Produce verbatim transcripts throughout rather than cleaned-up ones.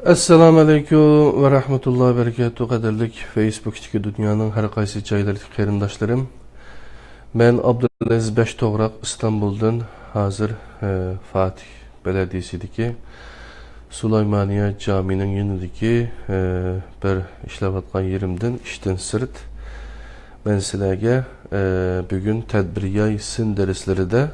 ئەسسالامۇ ئەلەيكۇم ۋە رەھمەتۇللاھى ۋە بەرىكاتۇھ، قەدىرلىك فېيسبۇكتىكى دۇنيانىڭ ھەر قايسى جايلىرىدىكى قېرىنداشلىرىم. مەن ئابدۇلئەزىز بەش توغراق، ئىستانبۇلدىن. ھازىر، ئە، فاتىھ بەلەدىيىسىدىكى سۇلايمانىيە جامىنىڭ يېنىدىكى، ئە، بىر ئىشلەۋاتقان يېرىمدىن، ئىشتىن سىرت. مەن سىلەرگە، ئە، بۈگۈن تەدبىرىياي سىن دەرسلىرىدە،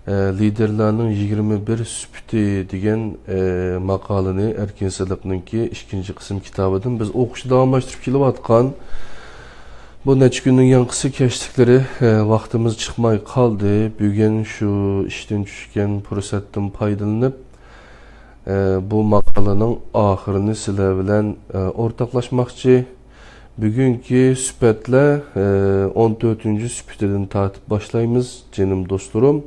ئە، لىدېرلارنىڭ يىگىرمە بىر سۈپىتى دېگەن، ئە، ماقالىنى ئەركىن سىدىقنىڭكى ئىككىنچى قىسىم كىتابىدىن بىز ئوقۇشنى داۋاملاشتۇرۇپ كېلىۋاتقان. بۇ نەچچە كۈننىڭ ياڭقىسى كەچلىكلىرى، ئە، ۋاقتىمىز چىقماي قالدى. بۈگۈن شۇ ئىشتىن چۈشكەن پۇرسەتتىن پايدىلىنىپ، ئە، بۇ ماقالىنىڭ ئاخىرىنى سىلەر بىلەن، ئە، ئورتاقلاشماقچى. بۈگۈنكى سۈپەتلەر، ئە، ئون تۆتىنچى سۈپىتىدىن تارتىپ باشلايمىز، جېنىم دوستلىرىم.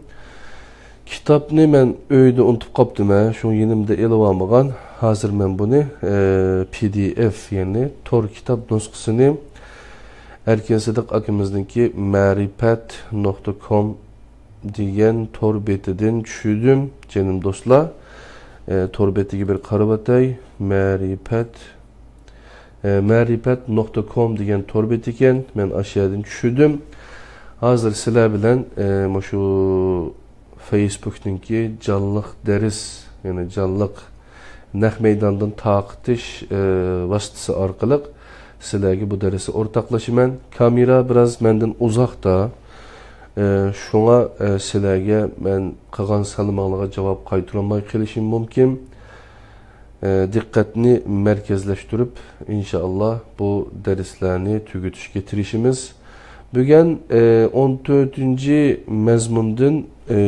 كىتابنى مەن ئۆيدە ئۇنتۇپ قاپتىمەن، شۇڭا يېنىمدا ئېلىۋالمىغان. ھازىر مەن بۇنى، ئە، پى دى ئېف، يەنى تور كىتاب نۇسخىسىنى ئەركىن سىدىق ئاكىمىزنىڭكى مەرىپەت نۇقتا كوم دېگەن تور بېتىدىن چۈشۈردۈم، جېنىم دوستلار. ئە، تور بېتىگە بىر قارىۋاتاي. مەرىپەت، ئە، مەرىپەت نۇقتا كوم دېگەن تور بېتى ئىكەن. مەن ئاشۇ يەردىن چۈشۈردۈم. ھازىر سىلەر بىلەن، ئە، مۇشۇ فېيسبۇكنىڭكى جانلىق دەرس، يەنى جانلىق نەق مەيداندىن تارقىتىش، ئە، ۋاسىتىسى ئارقىلىق سىلەرگە بۇ دەرسنى ئورتاقلىشىمەن. كامېرا بىراز مەندىن ئۇزاقتا، ئە، شۇڭا، ئە، سىلەرگە مەن قىلغان سالىمىڭلارغا جاۋاب قايتۇرالماي قېلىشىم مۇمكىن. ئە، دىققەتنى مەركەزلەشتۈرۈپ، ئىنشائاللا، بۇ دەرسلەرنى تۈگىتىشكە تىرىشىمىز. بۈگۈن، ئە، ئون تۆتىنچى مەزمۇندىن، ئە،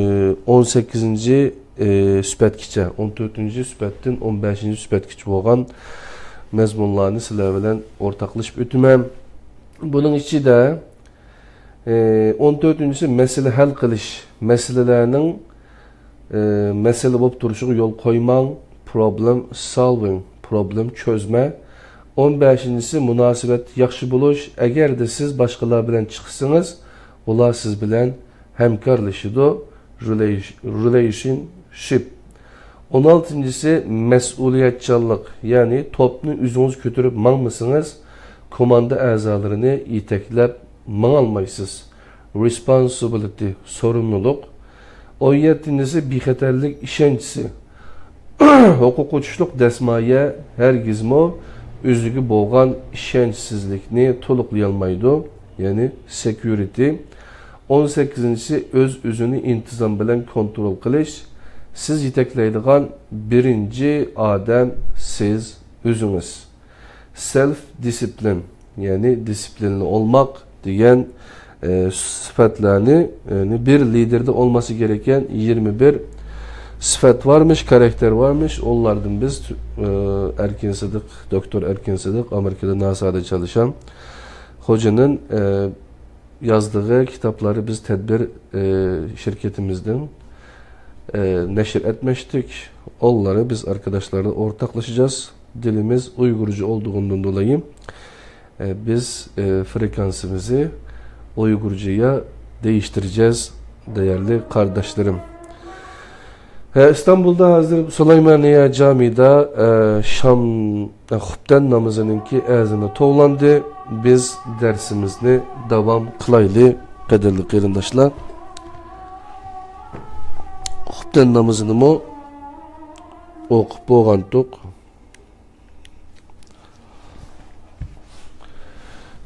ئون سەككىزىنچى، ئە، سۈپەتكىچە، ئون تۆتىنچى سۈپەتتىن ئون بەشىنچى سۈپەتكىچە بولغان مەزمۇنلارنى سىلەر بىلەن ئورتاقلىشىپ ئۆتىمەن. بۇنىڭ ئىچىدە، ئە، ئون تۆتىنچىسى مەسىلە ھەل قىلىش. مەسىلىلەرنىڭ، ئە، مەسىلە بولۇپ تۇرۇشىغا يول قويماڭ. Problem solving، پروبلېم چۆزمە. ئون بەشىنچىسى مۇناسىۋەت ياخشى بولۇش. ئەگەردە سىز باشقىلار بىلەن چىقسىڭىز، ئۇلار سىز بىلەن ھەمكارلىشىدۇ. Relation-، relationship. ئون ئالتىنچىسى مەسئۇلىيەتچانلىق، يەنى توپنى ئۆزىڭىز كۆتۈرۈپ ماڭمىسىڭىز، كوماندا ئەزالىرىنى يېتەكلەپ ماڭالمايسىز. Responsibility، سورۇملۇلۇق. ئون يەتتىنچىسى بىخەتەرلىك ئىشەنچىسى. ھوقۇققا تۇشلۇق دەسمايە ھەرگىزمۇ ئۆزىگە بولغان ئىشەنچسىزلىكنى تولۇقلىيالمايدۇ، يەنى سېكيۇرىتى. ئون سەككىزىنچىسى ئۆز-ئۆزىنى ئىنتىزام بىلەن كونترول قىلىش. سىز يېتەكلەيدىغان بىرىنچى ئادەم سىز ئۆزىڭىز. Self discipline، يەنى دىسسىپلىنلىق بولماق دېگەن، ئە، سۈپەتلەرنى، يەنى بىر لىدېردا بولماسا گېرەككەن يىگىرمە بىر سۈپەت بارمىش، كارەكتېر بارمىش. ئۇلاردىن بىز، ئە، ئەركىن سىدىق، دوكتور ئەركىن سىدىق، ئامېرىكىدا ناسادا چالىشان خوجىنىڭ، ئە، يازدىغى كىتابلارنى بىز تەدبىر، ئە، شىركىتىمىزدىن، ئە، نەشر ئەتمەشتۇق. ئۇلارنى بىز ئاركىداشلاردا ئورتاقلىشىجاز. دىلىمىز ئۇيغۇرجا ئولدۇغۇندىن دولايى، ئە، بىز، ئە، فرېكانسىمىزنى ئۇيغۇرجىيا دېيىشتۈرىجەز، دەيەرلىك قارداشلىرىم. ھە، ئىستانبۇلدا ھازىر سۇلايمانىيە جامىدا، ئە، شام، ئە، خۇپتەن نامىزىنىڭكى ئەزىنى توۋلاندى. بىز دەرسىمىزنى داۋام قىلايلى، قەدىرلىك قېرىنداشلار. خۇپتەن نامىزىنىمۇ ئوقۇپ بولغانتۇق.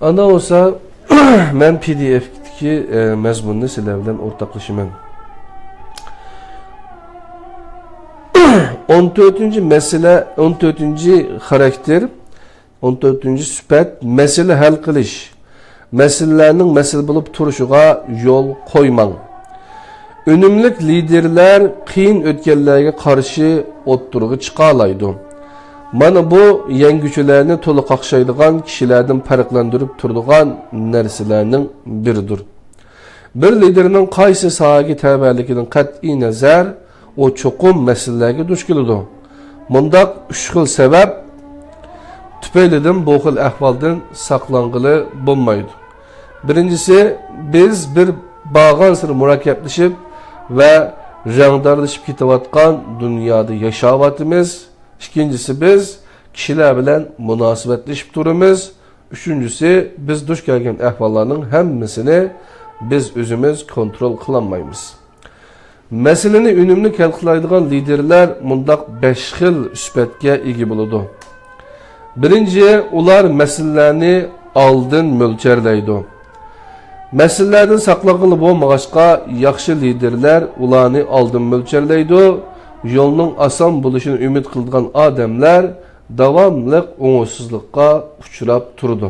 ئاندىن بولسا، مەن پى دى ئېفتىكى، ئە، مەزمۇننى سىلەر بىلەن ئورتاقلىشىمەن. ئون تۆتىنچى مەسىلە، ئون تۆتىنچى خاراكتېر، ئون تۆتىنچى سۈپەت، مەسىلە ھەل قىلىش. مەسىلىلەرنىڭ مەسىلە بولۇپ تۇرۇشىغا يول قويماڭ. ئۈنۈملۈك لىدېرلار قىيىن ئۆتكەللەرگە قارشى ئوتتۇرىغا چىقالايدۇ. مانا بۇ يەڭگۈچىلەرنى تولا قاقشايدىغان، كىشىلەردىن پەرقلەندۈرۈپ تۇرىدىغان نەرسىلەرنىڭ بىرىدۇر. بىر لىدېرنىڭ قايسى ساھەگە تەۋەلىكىدىن قەتئىي نەزەر، ئۇ چوقۇم مەسىلىلەرگە دۇچ كېلىدۇ. مۇنداق ئۈچ خىل سەۋەب تۈپەيلىدىن بۇ خىل ئەھۋالدىن ساقلانغىلى بولمايدۇ. بىرىنچىسى، بىز بىر بارغانسېرى مۇرەككەپلىشىپ ۋە رەڭدارلىشىپ كېتىۋاتقان دۇنيادا ياشاۋاتىمىز. ئىككىنچىسى، بىز كىشىلەر بىلەن مۇناسىۋەتلىشىپ تۇرىمىز. ئۈچىنچىسى، بىز دۇچ كەلگەن ئەھۋاللارنىڭ ھەممىسىنى بىز ئۆزىمىز كونترول قىلالمايمىز. مەسىلىنى ئۈنۈملۈك ھەل قىلالايدىغان لىدېرلەر مۇنداق بەش خىل سۈپەتكە ئىگە بولىدۇ. بىرىنچى، ئۇلار مەسىلىلەرنى ئالدىن مۆلچەرلەيدۇ. مەسىلىلەردىن ساقلانغىلى بولمىغاچقا، ياخشى لىدېرلەر ئۇلارنى ئالدىن مۆلچەرلەيدۇ. يولنىڭ ئاسان بولۇشىنى ئۈمىد قىلىدىغان ئادەملەر داۋاملىق ئوڭۇشسىزلىققا ئۇچراپ تۇرىدۇ.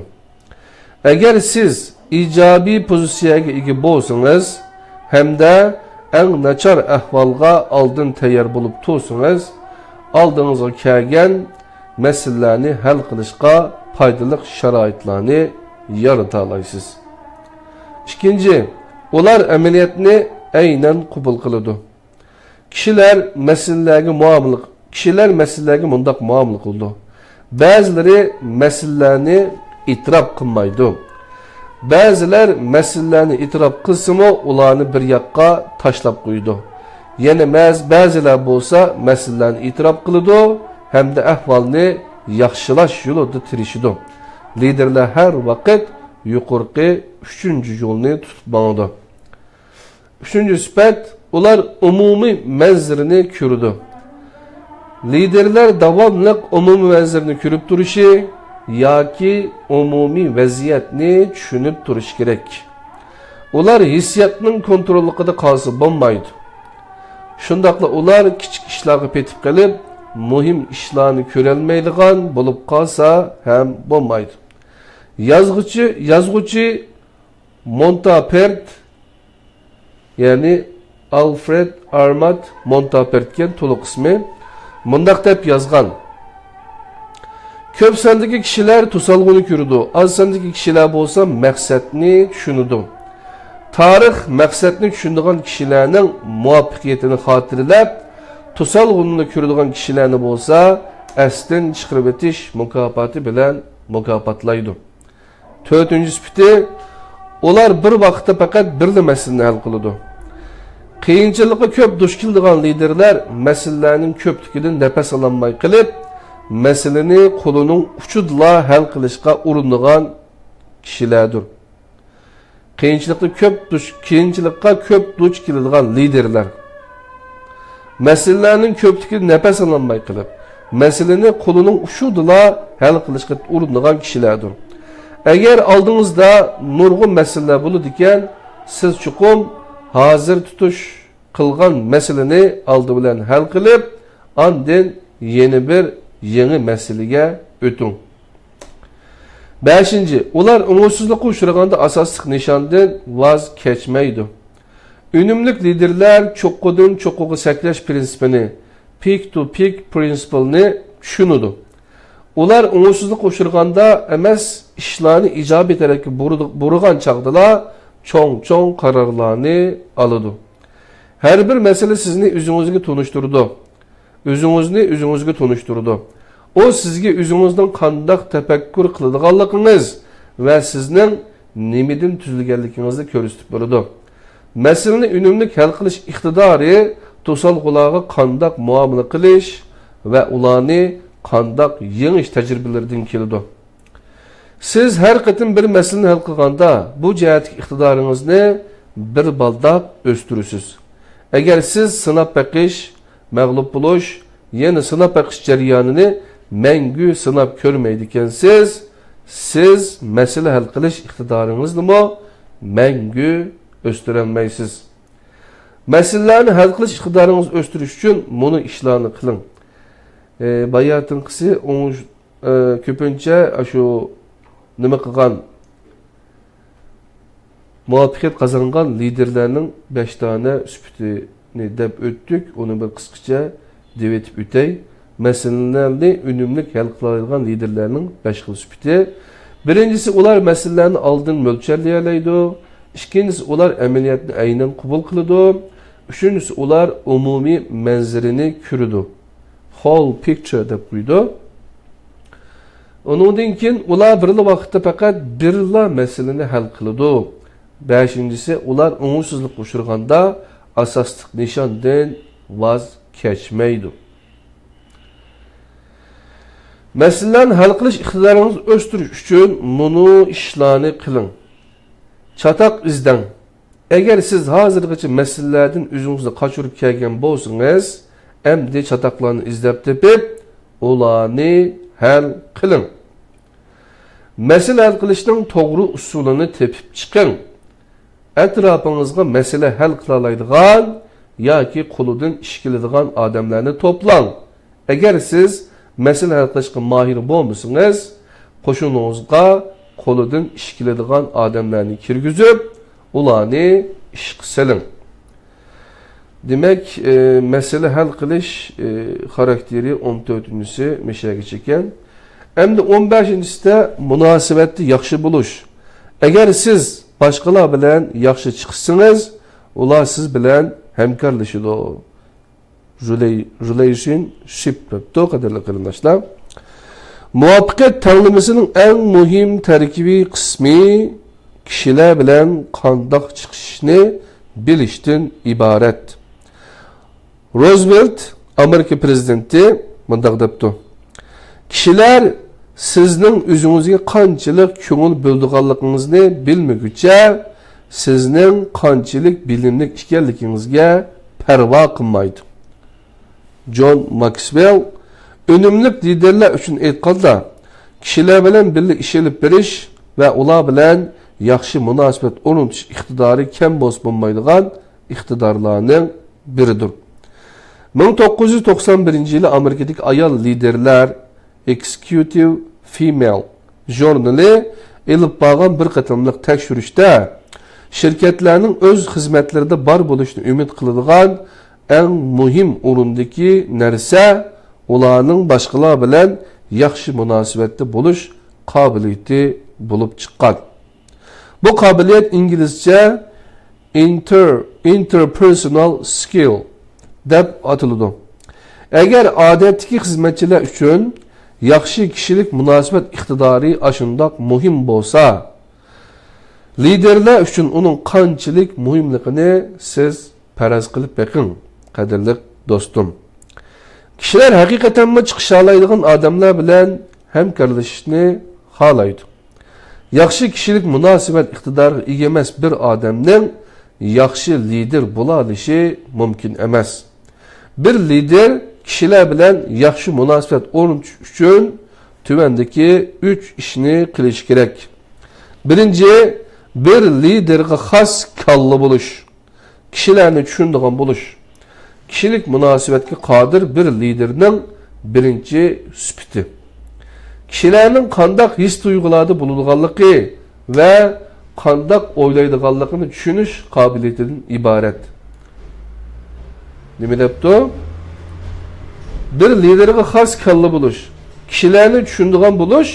ئەگەر سىز ئىجابىي پوزىتسىيەگە ئىگە بولسىڭىز ھەمدە ئەڭ ناچار ئەھۋالغا ئالدىن تەييار بولۇپ تۇرسىڭىز، ئالدىڭىزغا كەلگەن مەسىلىلەرنى ھەل قىلىشقا پايدىلىق شارائىتلارنى يارىتالايسىز. ئىككىنچى، ئۇلار ئەمەلىيەتنى ئەينەن قوبۇل قىلىدۇ. كىشىلەر مەسىلىلەرگە مۇئامىلە، كىشىلەر مەسىلىلەرگە مۇنداق مۇئامىلە قىلىدۇ. بەزىلىرى مەسىلىلەرنى ئېتىراپ قىلمايدۇ. بەزىلەر مەسىلىلەرنى ئېتىراپ قىلسىمۇ، ئۇلارنى بىر ياققا تاشلاپ قويىدۇ. يەنە مەز-، بەزىلەر بولسا مەسىلىلەرنى ئېتىراپ قىلىدۇ ھەمدە ئەھۋالنى ياخشىلاش يولىدا تىرىشىدۇ. لىدېرلار ھەر ۋاقىت يۇقىرىقى ئۈچىنچى يولنى تۇتۇپ ماڭىدۇ. ئۈچىنچى سۈپەت، ئۇلار ئومۇمىي مەنزىرىنى كۆرىدۇ. لىدېرلار داۋاملىق ئومۇمىي مەنزىرىنى كۆرۈپ تۇرۇشى ياكى ئومۇمىي ۋەزىيەتنى چۈشىنىپ تۇرۇشى كېرەك. ئۇلار ھېسسىياتنىڭ كونتروللۇقىدا قالسا بولمايدۇ. شۇنداقلا ئۇلار كىچىك ئىشلارغا پېتىپ قېلىپ، مۇھىم ئىشلارنى كۆرەلمەيدىغان بولۇپ قالسا ھەم بولمايدۇ. يازغۇچى، يازغۇچى مونتاپېرت، يەنى ئالفرېد ئارماد مونتاپېرتكەن تولۇق ئىسمى، مۇنداق دەپ يازغان: «كۆپ ساندىكى كىشىلەر توسالغۇنى كۆرىدۇ، ئاز ساندىكى كىشىلەر بولسا مەقسەتنى چۈشىنىدۇ. تارىخ مەقسەتنى چۈشىنىدىغان كىشىلەرنىڭ مۇۋەپپەقىيىتىنى خاتىرىلەپ، توسالغۇنىنى كۆرىدىغان كىشىلەرنى بولسا ئەستىن چىقىرىۋېتىش مۇكاپاتى بىلەن مۇكاپاتلايدۇ.» تۆتىنچى سۈپىتى، ئۇلار بىر ۋاقىتتا پەقەت بىرلا مەسىلىنى ھەل قىلىدۇ. قىيىنچىلىققا كۆپ دۇچ كېلىدىغان لىدېرلار مەسىلىلەرنىڭ كۆپلۈكىدىن نەپەس ئالالماي قېلىپ، مەسىلىنى قولىنىڭ ئۇچىدىلا ھەل قىلىشقا ئۇرۇنىدىغان كىشىلەردۇر. قىيىنچىلىقتا كۆپ دۇچ، قىيىنچىلىققا كۆپ دۇچ كېلىدىغان لىدېرلار مەسىلىلەرنىڭ كۆپلۈكىدىن نەپەس ئالالماي قېلىپ، مەسىلىنى قولىنىڭ ئۇچىدىلا ھەل قىلىشقا ئۇرۇنىدىغان كىشىلەردۇر. ئەگەر ئالدىڭىزدا نۇرغۇن مەسىلىلەر بولىدىكەن، سىز چوقۇم ھازىر تۇتۇش قىلغان مەسىلىنى ئالدى بىلەن ھەل قىلىپ، ئاندىن يەنە بىر يېڭى مەسىلىگە ئۆتۈڭ. بەشىنچى، ئۇلار ئوڭۇشسىزلىققا ئۇچرىغاندا ئاساسلىق نىشاندىن ۋاز كەچمەيدۇ. ئۈنۈملۈك لىدېرلار چوققىدىن چوققىغا سەكرەش پىرىنسىپىنى، peak to peak principle نى چۈشىنىدۇ. ئۇلار ئوڭۇشسىزلىققا ئۇچرىغاندا ئەمەس، ئىشلارنى ئىجابىي تەرەپكە بۇرىدۇ-، بۇرىغان چاغدىلا چوڭ-چوڭ قارارلارنى ئالىدۇ. ھەر بىر مەسىلە سىزنى ئۆزىڭىزگە تونۇشتۇرىدۇ. ئۆزىڭىزنى ئۆزىڭىزگە تونۇشتۇرىدۇ. ئۇ سىزگە ئۆزىڭىزنىڭ قانداق تەپەككۇر قىلىدىغانلىقىڭىز ۋە سىزنىڭ نېمىدىن تۈزۈلگەنلىكىڭىزنى كۆرسىتىپ بېرىدۇ. مەسىلىنى ئۈنۈملۈك ھەل قىلىش ئىقتىدارى توسالغۇلارغا قانداق مۇئامىلە قىلىش ۋە ئۇلارنى قانداق يېڭىش تەجرىبىلىرىدىن كېلىدۇ. سىز ھەر قېتىم بىر مەسىلىنى ھەل قىلغاندا، بۇ جەھەتتىكى ئىقتىدارىڭىزنى بىر بالداق ئۆستۈرىسىز. ئەگەر سىز سىناپ بېقىش، مەغلۇپ بولۇش، يەنە سىناپ بېقىش جەريانىنى مەڭگۈ سىناپ كۆرمەيدىكەنسىز، سىز مەسىلە ھەل قىلىش ئىقتىدارىڭىزنىمۇ مەڭگۈ ئۆستۈرەلمەيسىز. مەسىلىلەرنى ھەل قىلىش ئىقتىدارىڭىزنى ئۆستۈرۈش ئۈچۈن مۇنۇ ئىشلارنى قىلىڭ. ئى، باياتىنقىسى ئوڭۇش-، ئى، كۆپىنچە ئاشۇ نېمە قىلغان، مۇۋەپپەقىيەت قازانغان لىدېرلەرنىڭ بەش دانە سۈپىتىنى دەپ ئۆتتۇق. ئۇنى بىر قىسقىچە دېۋېتىپ ئۆتەي. مەسىلىلەرنى ئۈنۈملۈك ھەل قىلالايدىغان لىدېرلەرنىڭ بەش خىل سۈپىتى. بىرىنچىسى، ئۇلار مەسىلىلەرنى ئالدىن مۆلچەرلىيەلەيدۇ. ئىككىنچىسى، ئۇلار ئەمەلىيەتنى ئەينەن قوبۇل قىلىدۇ. ئۈچىنچىسى، ئۇلار ئومۇمىي مەنزىرىنى كۆرىدۇ. Whole picture دەپ قويىدۇ. ئۇنىڭدىن كېيىن ئۇلار بىرلا ۋاقىتتا پەقەت بىرلا مەسىلىنى ھەل قىلىدۇ. بەشىنچىسى، ئۇلار ئوڭۇشسىزلىققا ئۇچرىغاندا ئاساسلىق نىشاندىن ۋاز كەچمەيدۇ. مەسىلىلەرنى ھەل قىلىش ئىقتىدارىڭىزنى ئۆستۈرۈش ئۈچۈن مۇنۇ ئىشلارنى قىلىڭ. چاتاق ئىزدەڭ. ئەگەر سىز ھازىرغىچە مەسىلىلەردىن ئۆزىڭىزنى قاچۇرۇپ كەلگەن بولسىڭىز، ئەمدى چاتاقلارنى ئىزدەپ تېپىپ، ئۇلارنى ھەل قىلىڭ. مەسىلە ھەل قىلىشنىڭ توغرا ئۇسۇلىنى تېپىپ چىقىڭ. ئەتراپىڭىزغا مەسىلە ھەل قىلالايدىغان ياكى قولىدىن ئىش كېلىدىغان ئادەملەرنى توپلاڭ. ئەگەر سىز مەسىلە ھەل قىلىشقا ماھىر بولمىسىڭىز، قوشۇنىڭىزغا قولىدىن ئىش كېلىدىغان ئادەملەرنى كىرگۈزۈپ، ئۇلارنى ئىشقا سېلىڭ. دېمەك، ئى، مەسىلە ھەل قىلىش، ئى، خاراكتېرى ئون تۆتىنچىسى مەشەگىچە ئىكەن. ئەمدى ئون بەشىنچىسىدە مۇناسىۋەتتە ياخشى بولۇش. ئەگەر سىز باشقىلار بىلەن ياخشى چىقىشسىڭىز، ئۇلار سىز بىلەن ھەمكارلىشىدۇ. رېلەي-، رېلەيشىنشىپ دەپتۇ، قەدىرلىك قېرىنداشلار. مۇۋەپپەقىيەت تەڭلىمىسىنىڭ ئەڭ مۇھىم تەركىبىي قىسمى كىشىلەر بىلەن قانداق چىقىشنى بىلىشتىن ئىبارەت. روزۋېلت، ئامېرىكا پىرېزىدېنتى، مۇنداق دەپتۇ: «كىشىلەر سىزنىڭ ئۆزىڭىزگە قانچىلىك كۆڭۈل بۆلىدىغانلىقىڭىزنى بىلمىگۈچە، سىزنىڭ قانچىلىك بىلىملىك ئىكەنلىكىڭىزگە پەرۋا قىلمايدۇ.» جون ماكسۋېل ئۈنۈملۈك لىدېرلەر ئۈچۈن ئېيتقاندا، كىشىلەر بىلەن بىللە ئىش ئېلىپ بېرىش ۋە ئۇلار بىلەن ياخشى مۇناسىۋەت ئورنىتىش ئىقتىدارى كەم بولسا بولمايدىغان ئىقتىدارلارنىڭ بىرىدۇر. مىڭ توققۇز يۈز توقسان بىرىنچى يىلى ئامېرىكىدىكى ئايال لىدېرلەر، Executive Female ژۇرنىلى ئېلىپ بارغان بىر قېتىملىق تەكشۈرۈشتە، شىركەتلەرنىڭ ئۆز خىزمەتلىرىدە بار بولۇشنى ئۈمىد قىلىدىغان ئەڭ مۇھىم ئورۇندىكى نەرسە ئۇلارنىڭ باشقىلار بىلەن ياخشى مۇناسىۋەتتە بولۇش قابىلىيىتى بولۇپ چىققان. بۇ قابىلىيەت ئىنگلىزچە inter-، interpersonal skill دەپ ئاتىلىدۇ. ئەگەر ئادەتتىكى خىزمەتچىلەر ئۈچۈن ياخشى كىشىلىك مۇناسىۋەت ئىقتىدارى ئاشۇنداق مۇھىم بولسا، لىدېرلەر ئۈچۈن ئۇنىڭ قانچىلىك مۇھىملىقىنى سىز پەرەز قىلىپ بېقىڭ، قەدىرلىك دوستۇم. كىشىلەر ھەقىقەتەنمۇ چىقىشالايدىغان ئادەملەر بىلەن ھەمكارلىشىشنى خالايدۇ. ياخشى كىشىلىك مۇناسىۋەت ئىقتىدارىغا ئىگە ئەمەس بىر ئادەمنىڭ ياخشى لىدېر بولالىشى مۇمكىن ئەمەس. بىر لىدېر كىشىلەر بىلەن ياخشى مۇناسىۋەت ئورنىتىش ئۈچۈن تۆۋەندىكى ئۈچ ئىشنى قىلىشى كېرەك. بىرىنچى، بىر لىدېرغا خاس كاللا بولۇش. كىشىلەرنى چۈشىنىدىغان بولۇش. كىشىلىك مۇناسىۋەتكە قادىر بىر لىدېرنىڭ بىرىنچى سۈپىتى. كىشىلەرنىڭ قانداق ھېس-تۇيغۇلاردا بولىدىغانلىقى ۋە قانداق ئويلايدىغانلىقىنى چۈشىنىش قابىلىيىتىدىن ئىبارەت. نېمە دەپتۇ؟ بىر لىدېرغا خاس كاللا بولۇش، كىشىلەرنى چۈشىنىدىغان بولۇش،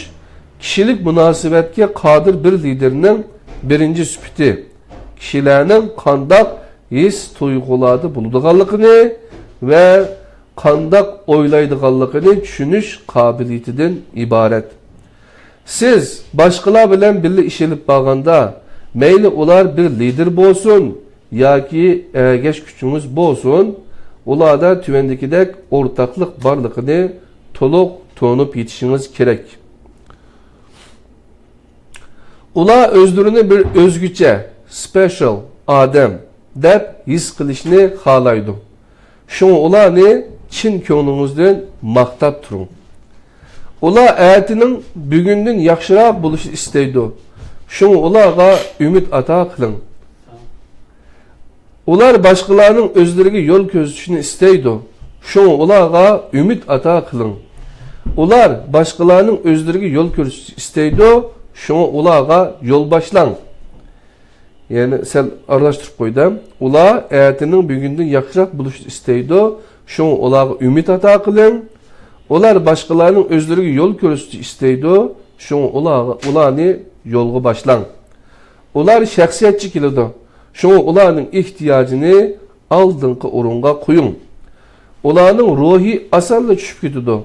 كىشىلىك مۇناسىۋەتكە قادىر بىر لىدېرنىڭ بىرىنچى سۈپىتى. كىشىلەرنىڭ قانداق ھېس-تۇيغۇلاردا بولىدىغانلىقىنى ۋە قانداق ئويلايدىغانلىقىنى چۈشىنىش قابىلىيىتىدىن ئىبارەت. سىز باشقىلار بىلەن بىللە ئىش ئېلىپ بارغاندا، مەيلى ئۇلار بىر لىدېر بولسۇن ياكى ئەگەشكۈچىڭىز بولسۇن، ئۇلاردا تۆۋەندىكىدەك ئورتاقلىق بارلىقىنى تولۇق تونۇپ يېتىشىڭىز كېرەك. ئۇلار ئۆزلىرىنى بىر ئۆزگىچە، سپېشال ئادەم دەپ ھېس قىلىشنى خالايدۇ. شۇڭا ئۇلارنى چىن كۆڭلىڭىزدىن ماختاپ تۇرۇڭ. ئۇلار ئەتىنىڭ بۈگۈندىن ياخشىراق بولۇشىنى ئىستەيدۇ. شۇڭا ئۇلارغا ئۈمىد ئاتا قىلىڭ. ئۇلار باشقىلارنىڭ ئۆزلىرىگە يول كۆرسىتىشىنى ئىستەيدۇ. شۇڭا ئۇلارغا ئۈمىد ئاتا قىلىڭ. ئۇلار باشقىلارنىڭ ئۆزلىرىگە يول كۆرسىتىشىنى ئىستەيدۇ. شۇڭا ئۇلارغا يول باشلاڭ. يەنى سەل ئارىلاشتۇرۇپ قويدۇم. ئۇلار ئەتىنىڭ بۈگۈندىن ياخشىراق بولۇشىنى ئىستەيدۇ. شۇڭا ئۇلارغا ئۈمىد ئاتا قىلىڭ. ئۇلار باشقىلارنىڭ ئۆزلىرىگە يول كۆرسىتىشىنى ئىستەيدۇ. شۇڭا ئۇلارغا، ئۇلارنى يولغا باشلاڭ. ئۇلار شەخسىيەتچى كېلىدۇ. شۇڭا ئۇلارنىڭ ئېھتىياجىنى ئالدىنقى ئورۇنغا قويۇڭ. ئۇلارنىڭ روھى ئاسانلا چۈشۈپ كېتىدۇ.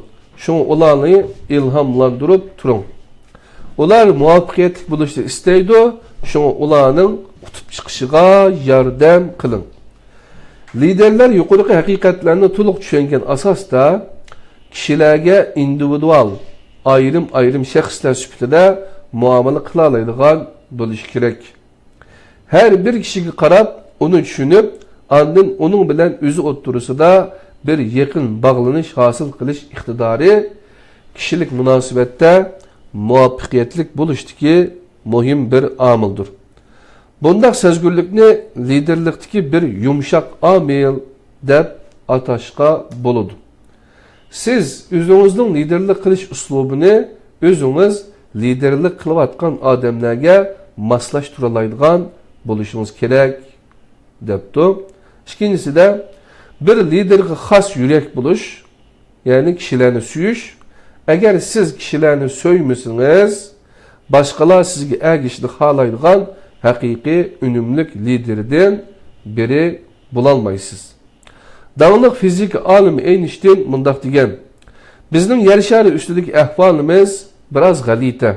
شۇڭا ئۇلارنى ئىلھاملاندۇرۇپ تۇرۇڭ. ئۇلار مۇۋەپپەقىيەتلىك بولۇشنى ئىستەيدۇ. شۇڭا ئۇلارنىڭ ئۇتۇپ چىقىشىغا ياردەم قىلىڭ. لىدېرلەر يۇقىرىقى ھەقىقەتلەرنى تولۇق چۈشەنگەن ئاساستا، كىشىلەرگە ئىندىۋىدۇئال، ئايرىم-ئايرىم شەخسلەر سۈپىتىدە مۇئامىلە قىلالايدىغان بولۇشى كېرەك. ھەر بىر كىشىگە قاراپ، ئۇنى چۈشىنىپ، ئاندىن ئۇنىڭ بىلەن ئۆزى ئوتتۇرىسىدا بىر يېقىن باغلىنىش ھاسىل قىلىش ئىقتىدارى كىشىلىك مۇناسىۋەتتە مۇۋەپپەقىيەتلىك بولۇشتىكى مۇھىم بىر ئامىلدۇر. بۇنداق سەزگۈرلۈكنى لىدېرلىقتىكى بىر يۇمشاق ئامىل دەپ ئاتاشقا بولىدۇ. سىز ئۆزىڭىزنىڭ لىدېرلىك قىلىش ئۇسلۇبىنى ئۆزىڭىز لىدېرلىك قىلىۋاتقان ئادەملەرگە ماسلاشتۇرالايدىغان بولۇشىڭىز كېرەك، دەپتۇ. ئىككىنچىسىدە، بىر لىدېرغا خاس يۈرەك بولۇش، يەنى كىشىلەرنى سۆيۈش. ئەگەر سىز كىشىلەرنى سۆيمىسىڭىز، باشقىلار سىزگە ئەگىشىشنى خالايدىغان ھەقىقىي ئۈنۈملۈك لىدېردىن بىرى بولالمايسىز. داڭلىق فىزىكا ئالىمى ئەينشتىين مۇنداق دېگەن: «بىزنىڭ يەر شارى ئۈستىدىكى ئەھۋالىمىز بىراز غەلىتە.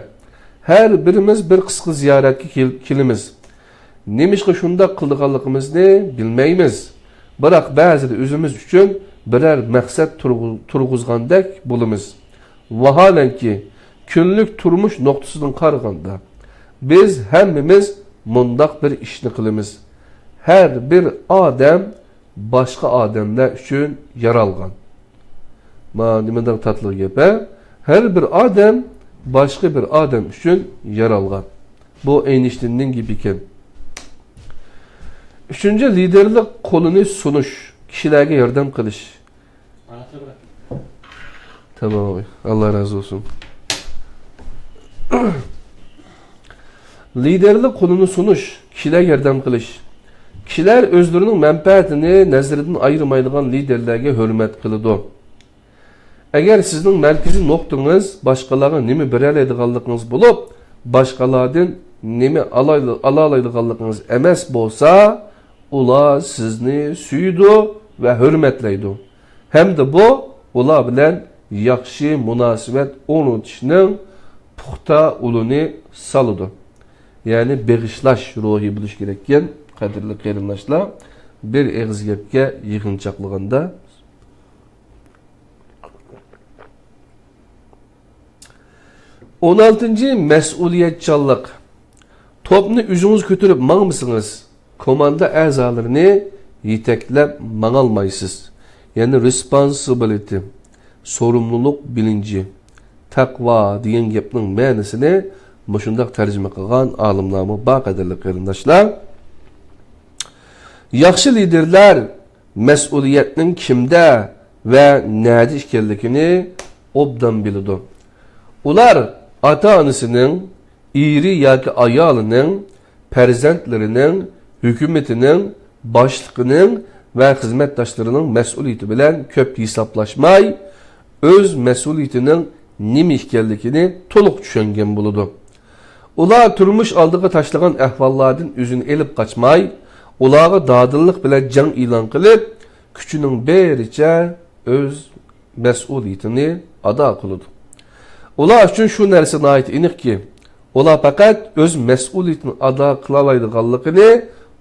ھەر بىرىمىز بىر قىسقا زىيارەتكە كېل-، كېلىمىز. نېمىشقا شۇنداق قىلىدىغانلىقىمىزنى بىلمەيمىز. بىراق بەزىدە ئۆزىمىز ئۈچۈن بىرەر مەقسەت تۇرغۇ-، تۇرغۇزغاندەك بولىمىز. ۋاھالەنكى، كۈنلۈك تۇرمۇش نۇقتىسىدىن قارىغاندا، بىز ھەممىمىز مۇنداق بىر ئىشنى قىلىمىز. ھەر بىر ئادەم باشقا ئادەملەر ئۈچۈن يارالغان.» ما نېمانداق تاتلىق گەپ، ھە؟ ھەر بىر ئادەم باشقا بىر ئادەم ئۈچۈن يارالغان. بۇ ئەينشتىننىڭ گېپى ئىكەن. ئۈچىنچى، لىدېرلىق قولىنى سۇنۇش، كىشىلەرگە ياردەم قىلىش. تامام، ئاللا رازى بولسۇن. لىدېرلىق قولىنى سۇنۇش، كىشىلەرگە ياردەم قىلىش. كىشىلەر ئۆزلىرىنىڭ مەنپەئەتىنى نەزىرىدىن ئايرىمايدىغان لىدېرلەرگە ھۆرمەت قىلىدۇ. ئەگەر سىزنىڭ مەركىزىي نۇقتىڭىز باشقىلارغا نېمە بېرەلەيدىغانلىقىڭىز بولۇپ، باشقىلاردىن نېمە ئالايلا-، ئالالايدىغانلىقىڭىز ئەمەس بولسا، ئۇلار سىزنى سۆيىدۇ ۋە ھۆرمەتلەيدۇ. ھەمدە بۇ ئۇلار بىلەن ياخشى مۇناسىۋەت ئورنىتىشنىڭ پۇختا ئۇلىنى سالىدۇ. يەنى بېغىشلاش روھى بولۇشى كېرەككەن، قەدىرلىك قېرىنداشلار. بىر ئېغىز گەپكە يىغىنچاقلىغاندا. ئون ئالتىنچى، مەسئۇلىيەتچانلىق. توپنى ئۆزىڭىز كۆتۈرۈپ ماڭمىسىڭىز، كوماندا ئەزالىرىنى يېتەكلەپ ماڭالمايسىز. يەنى responsibility، سورۇملۇلۇق بىلىنچى، تەقۋا دېگەن گەپنىڭ مەنىسىنى مۇشۇنداق تەرجىمە قىلغان ئالىملارمۇ بار، قەدىرلىك قېرىنداشلار. ياخشى لىدېرلار مەسئۇلىيەتنىڭ كىمدە ۋە نەدە ئىكەنلىكىنى ئوبدان بىلىدۇ. ئۇلار ئاتا-ئانىسىنىڭ، ئېرى ياكى ئايالىنىڭ، پەرزەنتلىرىنىڭ، ھۆكۈمىتىنىڭ، باشلىقىنىڭ ۋە خىزمەتداشلىرىنىڭ مەسئۇلىيىتى بىلەن كۆپ ھېسابلاشماي، ئۆز مەسئۇلىيىتىنىڭ نېمە ئىكەنلىكىنى تولۇق چۈشەنگەن بولىدۇ. ئۇلار تۇرمۇش ئالدىغا تاشلىغان ئەھۋاللاردىن ئۆزىنى ئېلىپ قاچماي، ئۇلارغا دادىللىق بىلەن جەڭ ئېلان قىلىپ، كۈچىنىڭ بېرىچە ئۆز مەسئۇلىيىتىنى ئادا قىلىدۇ. ئۇلار ئۈچۈن شۇ نەرسە ناھايىتى ئېنىقكى، ئۇلار پەقەت ئۆز مەسئۇلىيىتىنى ئادا قىلالايدىغانلىقىنى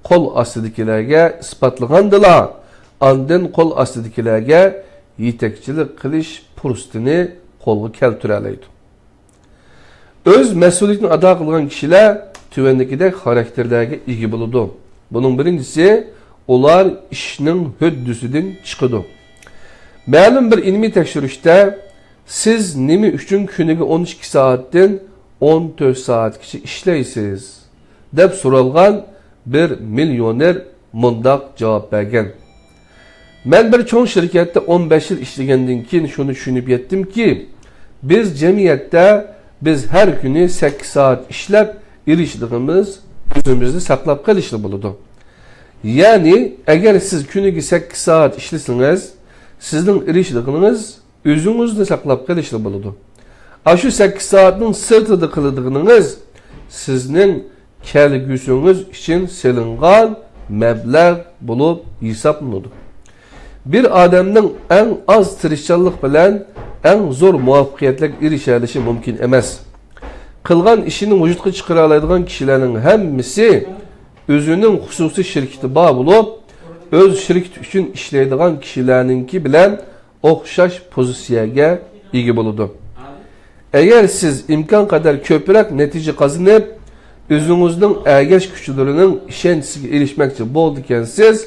قول ئاستىدىكىلەرگە ئىسپاتلىغاندىلا، ئاندىن قول ئاستىدىكىلەرگە يېتەكچىلىك قىلىش پۇرسىتىنى قولغا كەلتۈرەلەيدۇ. ئۆز مەسئۇلىيىتىنى ئادا قىلغان كىشىلەر تۆۋەندىكىدەك خاراكتېرلەرگە ئىگە بولىدۇ. بۇنىڭ بىرىنچىسى، ئۇلار ئىشنىڭ ھۆددىسىدىن چىقىدۇ. مەلۇم بىر ئىلمىي تەكشۈرۈشتە، «سىز نېمە ئۈچۈن كۈنىگە ئون ئىككى سائەتتىن ئون تۆت سائەتكىچە ئىشلەيسىز؟» دەپ سورالغان بىر مىليونېر مۇنداق جاۋاب بەرگەن: «مەن بىر چوڭ شىركەتتە ئون بەش يىل ئىشلىگەندىن كېيىن شۇنى چۈشىنىپ يەتتىمكى، بىز جەمئىيەتتە بىز ھەر كۈنى سەككىز سائەت ئىشلەپ ئېرىشىدىغىنىمىز ئۆزىمىزنى ساقلاپ قېلىشلا بولىدۇ. يەنى ئەگەر سىز كۈنىگە سەككىز سائەت ئىشلىسىڭىز، سىزنىڭ ئېرىشىدىغىنىڭىز ئۆزىڭىزنى ساقلاپ قېلىشلا بولىدۇ. ئاشۇ سەككىز سائەتنىڭ سىرتىدا قىلىدىغىنىڭىز سىزنىڭ كەلگۈسىڭىز ئۈچۈن سېلىنغان مەبلەغ بولۇپ ھېسابلىنىدۇ.» بىر ئادەمنىڭ ئەڭ ئاز تىرىشچانلىق بىلەن ئەڭ زور مۇۋەپپەقىيەتلەرگە ئېرىشەلىشى مۇمكىن ئەمەس. قىلغان ئىشىنى ۋۇجۇدقا چىقىرالايدىغان كىشىلەرنىڭ ھەممىسى ئۆزىنىڭ خۇسۇسىي شىركىتى بار بولۇپ، ئۆز شىركىتى ئۈچۈن ئىشلەيدىغان كىشىلەرنىڭكى بىلەن ئوخشاش پوزىتسىيەگە ئىگە بولىدۇ. ئەگەر سىز ئىمكان قەدەر كۆپرەك نەتىجە قازىنىپ، ئۆزىڭىزنىڭ ئەگەش كۈچلىرىنىڭ ئىشەنچىسىگە ئېرىشمەكچى بولىدىكەنسىز،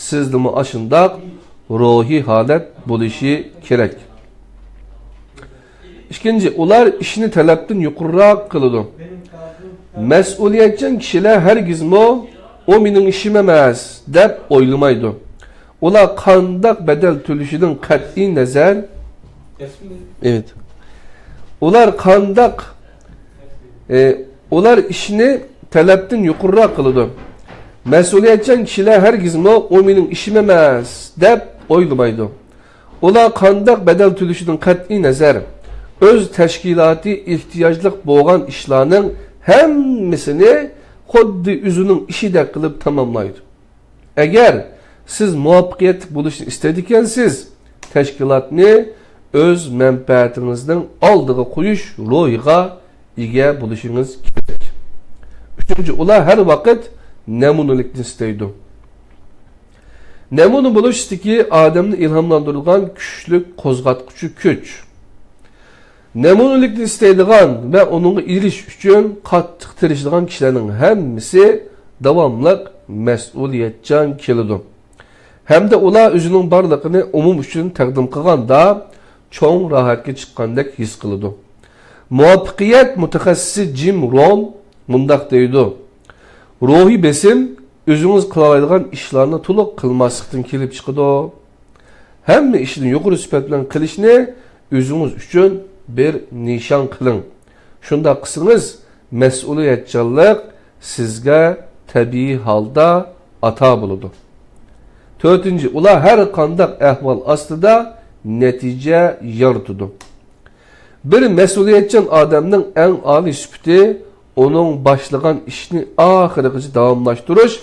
سىزدىمۇ ئاشۇنداق روھىي ھالەت بولۇشى كېرەك. ئىككىنچى، ئۇلار ئىشنى تەلەپتىن يۇقىرىراق قىلىدۇ. مەسئۇلىيەتچان كىشىلەر ھەرگىزمۇ «ئۇ مېنىڭ ئىشىم ئەمەس» دەپ ئويلىمايدۇ. ئۇلار قانداق بەدەل تۆلىشىدىن قەتئىي نەزەر، ئېۋەت. ئۇلار قانداق، ئى، ئۇلار ئىشنى تەلەپتىن يۇقىرىراق قىلىدۇ. مەسئۇلىيەتچان كىشىلەر ھەرگىزمۇ «ئۇ مېنىڭ ئىشىم ئەمەس» دەپ ئويلىمايدۇ. ئۇلار قانداق بەدەل تۆلىشىدىن قەتئىي نەزەر، ئۆز تەشكىلاتى ئېھتىياجلىق بولغان ئىشلارنىڭ ھەممىسىنى خۇددى ئۆزىنىڭ ئىشىدەك قىلىپ تاماملايدۇ. ئەگەر سىز مۇۋەپپەقىيەتلىك بولۇشنى ئىستەيدىكەنسىز، تەشكىلاتنى ئۆز مەنپەئەتىڭىزنىڭ ئالدىغا قويۇش روھىغا ئىگە بولۇشىڭىز كېرەك. ئۈچىنچى، ئۇلار ھەر ۋاقىت نەمۇنىلىكنى ئىستەيدۇ. نەمۇنە بولۇش ئىستىكى ئادەمنى ئىلھاملاندۇرىدىغان كۈچلۈك قوزغاتقۇچى كۈچ. نەمۇنىلىكنى ئىستەيدىغان ۋە ئۇنىڭغا ئېرىشىش ئۈچۈن قاتتىق تىرىشىدىغان كىشىلەرنىڭ ھەممىسى داۋاملىق مەسئۇلىيەتچان كېلىدۇ. ھەمدە ئۇلار ئۆزىنىڭ بارلىقىنى ئومۇم ئۈچۈن تەقدىم قىلغاندا، چوڭ راھەتكە چىققاندەك ھېس قىلىدۇ. مۇۋەپپەقىيەت مۇتەخەسسىسى جىم رون مۇنداق دەيدۇ: «روھىي بېسىم ئۆزىڭىز قىلالايدىغان ئىشلارنى تولۇق قىلماسلىقتىن كېلىپ چىقىدۇ. ھەممە ئىشنى يۇقىرى سۈپەت بىلەن قىلىشنى ئۆزىڭىز ئۈچۈن بىر نىشان قىلىڭ. شۇنداق قىلسىڭىز، مەسئۇلىيەتچانلىق سىزگە تەبىئىي ھالدا ئاتا بولىدۇ.» تۆتىنچى، ئۇلار ھەر قانداق ئەھۋال ئاستىدا نەتىجە يارىتىدۇ. بىر مەسئۇلىيەتچان ئادەمنىڭ ئەڭ ئالىي سۈپىتى ئۇنىڭ باشلىغان ئىشنى ئاخىرىغىچە داۋاملاشتۇرۇش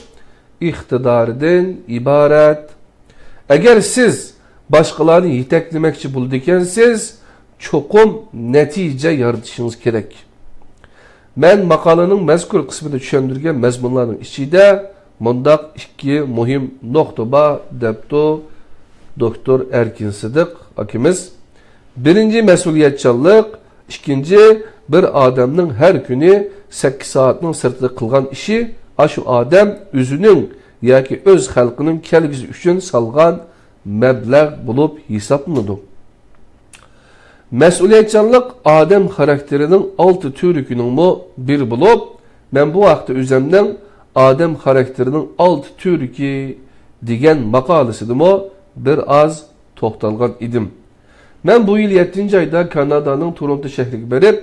ئىقتىدارىدىن ئىبارەت. ئەگەر سىز باشقىلارنى يېتەكلىمەكچى بولىدىكەنسىز، چوقۇم نەتىجە يارىتىشىڭىز كېرەك. مەن ماقالىنىڭ مەزكۇر قىسمىدا چۈشەندۈرگەن مەزمۇنلارنىڭ ئىچىدە مۇنداق ئىككى مۇھىم نۇقتا بار، دەپتۇ دوكتور ئەركىن سىدىق ئاكىمىز. بىرىنچى، مەسئۇلىيەتچانلىق. ئىككىنچى، بىر ئادەمنىڭ ھەر كۈنى سەككىز سائەتنىڭ سىرتىدا قىلغان ئىشى ئاشۇ ئادەم ئۆزىنىڭ ياكى ئۆز خەلقىنىڭ كەلگۈسى ئۈچۈن سالغان مەبلەغ بولۇپ ھېسابلىنىدۇ. مەسئۇلىيەتچانلىق ئادەم خاراكتېرىنىڭ ئالتە تۈۋرۈكىنىڭمۇ بىرى بولۇپ، مەن بۇ ھەقتە ئۆزەمنىڭ «ئادەم خاراكتېرىنىڭ ئالتە تۈۋرۈكى» دېگەن ماقالىسىدىمۇ بىر ئاز توختالغان ئىدىم. مەن بۇ يىل يەتتىنچى ئايدا كانادانىڭ تورونتو شەھىرىگە بېرىپ،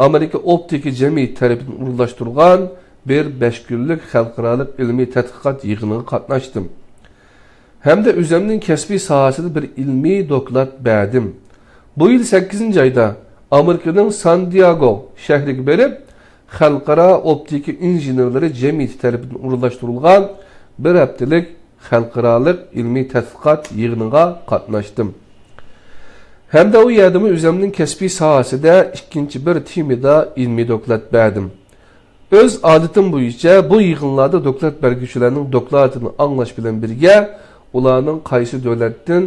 ئامېرىكا ئوپتىكا جەمئىيىتى تەرىپىدىن ئورۇنلاشتۇرۇلغان بىر بەش كۈنلۈك خەلقئارالىق ئىلمىي تەتقىقات يىغىنىغا قاتناشتىم. ھەمدە ئۆزەمنىڭ كەسپىي ساھەسىدە بىر ئىلمىي دوكلات بەردىم. بۇ يىل سەككىزىنچى ئايدا ئامېرىكىنىڭ سان دىياگو شەھىرىگە بېرىپ، خەلقئارا ئوپتىكا ئىنژېنېرلىرى جەمئىيىتى تەرىپىدىن ئورۇنلاشتۇرۇلغان بىر ھەپتىلىك خەلقئارالىق ئىلمىي تەتقىقات يىغىنىغا قاتناشتىم. ھەمدە ئۇ يەردىمۇ ئۆزەمنىڭ كەسپىي ساھەسىدە ئىككىنچى بىر تېمىدا ئىلمىي دوكلات بەردىم. ئۆز ئادىتىم بويىچە بۇ يىغىنلاردا دوكلات بەرگۈچىلەرنىڭ دوكلاتىنى ئاڭلاش بىلەن بىرگە، ئۇلارنىڭ قايسى دۆلەتتىن،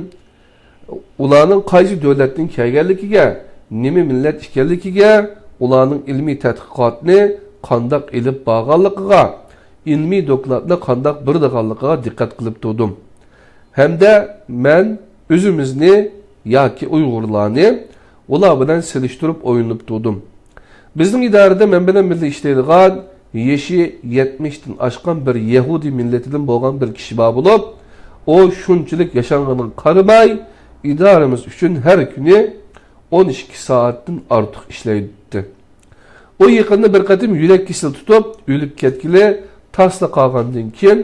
ئۇلارنىڭ قايسى دۆلەتتىن كەلگەنلىكىگە، نېمە مىللەت ئىكەنلىكىگە، ئۇلارنىڭ ئىلمىي تەتقىقاتنى قانداق ئېلىپ بارغانلىقىغا، ئىلمىي دوكلاتنى قانداق بېرىدىغانلىقىغا دىققەت قىلىپ تۇردۇم. ھەمدە مەن ئۆزىمىزنى ياكى ئۇيغۇرلارنى ئۇلار بىلەن سېلىشتۇرۇپ ئويلىنىپ تۇردۇم. بىزنىڭ ئىدارىدە مەن بىلەن بىللە ئىشلەيدىغان يېشى يەتمىشتىن ئاشقان بىر يەھۇدىي مىللىتىدىن بولغان بىر كىشى بار بولۇپ، ئۇ شۇنچىلىك ياشانغىنىغا قارىماي، ئىدارىمىز ئۈچۈن ھەر كۈنى ئون ئىككى سائەتتىن ئارتۇق ئىشلەيتتى. ئۇ يېقىندا بىر قېتىم يۈرەك كېسىلى تۇتۇپ، ئۆلۈپ كەتكىلى تاسلا قالغاندىن كېيىن،